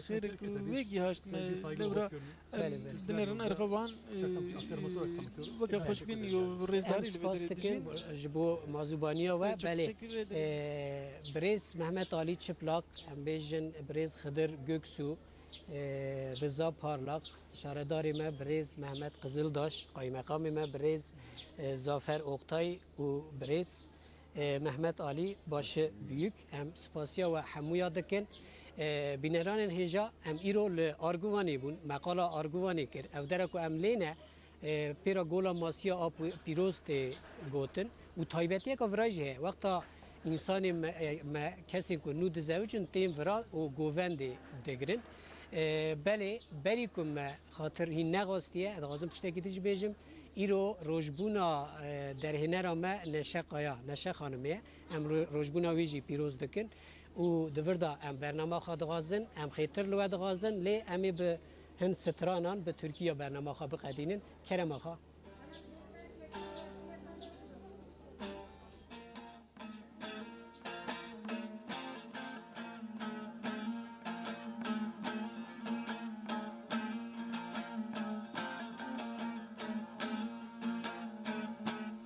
xêrek wê gihaştine lewra em dinêrin Arguvan, e, weke xweşbînî û rêzdarî li vê derê dijîn. Ji bo mazûbaniya we, belê, e, birêz Mehmet Alî Çıplak, em bêjin birêz Xidir Göksu, e, Riza Parlak, şaredarê me birêz Mehmet Qizildaş, qaymeqamê me birêz, e, Zafer Oktay û birêz, e, Mehmet Alî Başı Büyük. Em spasiya we hemûya dikin. E, bîneranên hêja, em îro li Arguvanê bûn, meqala Arguvanê kir. Ev dere ku em lê ne, e, pêra gola masiya a pi-, pîroz tê gotin û taybetiyeka vira jî heye. Wexta însanê me, e, me, kesên ku nû dizewicin tên vira û govendê digirin. E, belê berî ku me xatir hîn nexastiye, ez dixwazim tiştekî din jî bêjim. Îro rojbûna, e, derhênera me Neşe Kaya, Neşe Xanimê ye. Em ro-, rojbûna wî jî pîroz dikin. Û di vir de em bernama xwe dixwazin, em xêtir li we dixwazin, lê em ê bi hin stranan bi Tirkî ya bernama xwe biqedînin. Kerema xwe.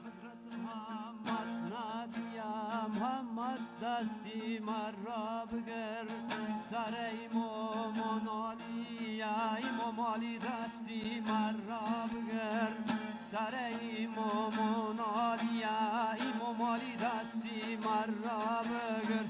Hezret Muhammed nadiya, Muhammed destî me rabigir. Sare Îmam Alî ya, Îmam Alî destî me rabigir. Sare Îmam Alî ya, Îmam Alî destî me rabigir.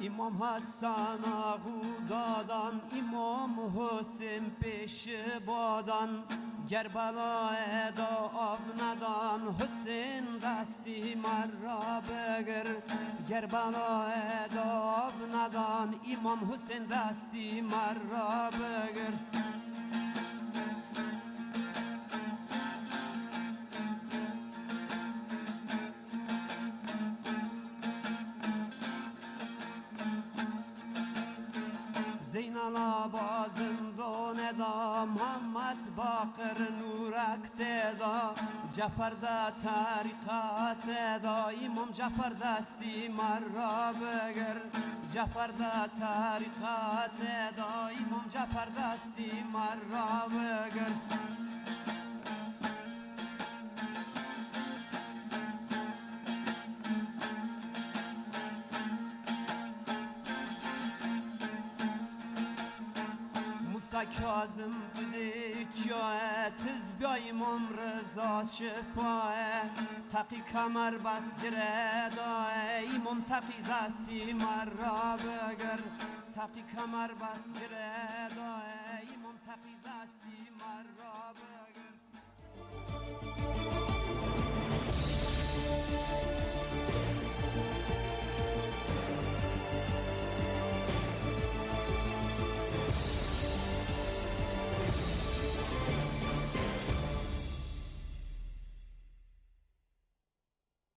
Îmam Hesen axû dadan, Îmam Husên pêşibadan, Gerbelayê de av nedan, Husên destî me rabigir. Gerbelayê de av nedan, Îmam Husên destî me rabigir. Zeynela ba zindonê de Muhammed Baqir nûrek tê de, Cefer de terîqetê de, Îmam Cefer destî me rabigir. Cefer de terîqetê de, Îmam Cefer destî me rabigir. Musa Kazim bidê çiya, tiz bîya Îmam Riza şifa ye. Teqî kemer bes girê daye, Îmam Teqî destî me rabigir. Teqî kemer bes girê daye, Îmam Teqî destî me rabigir.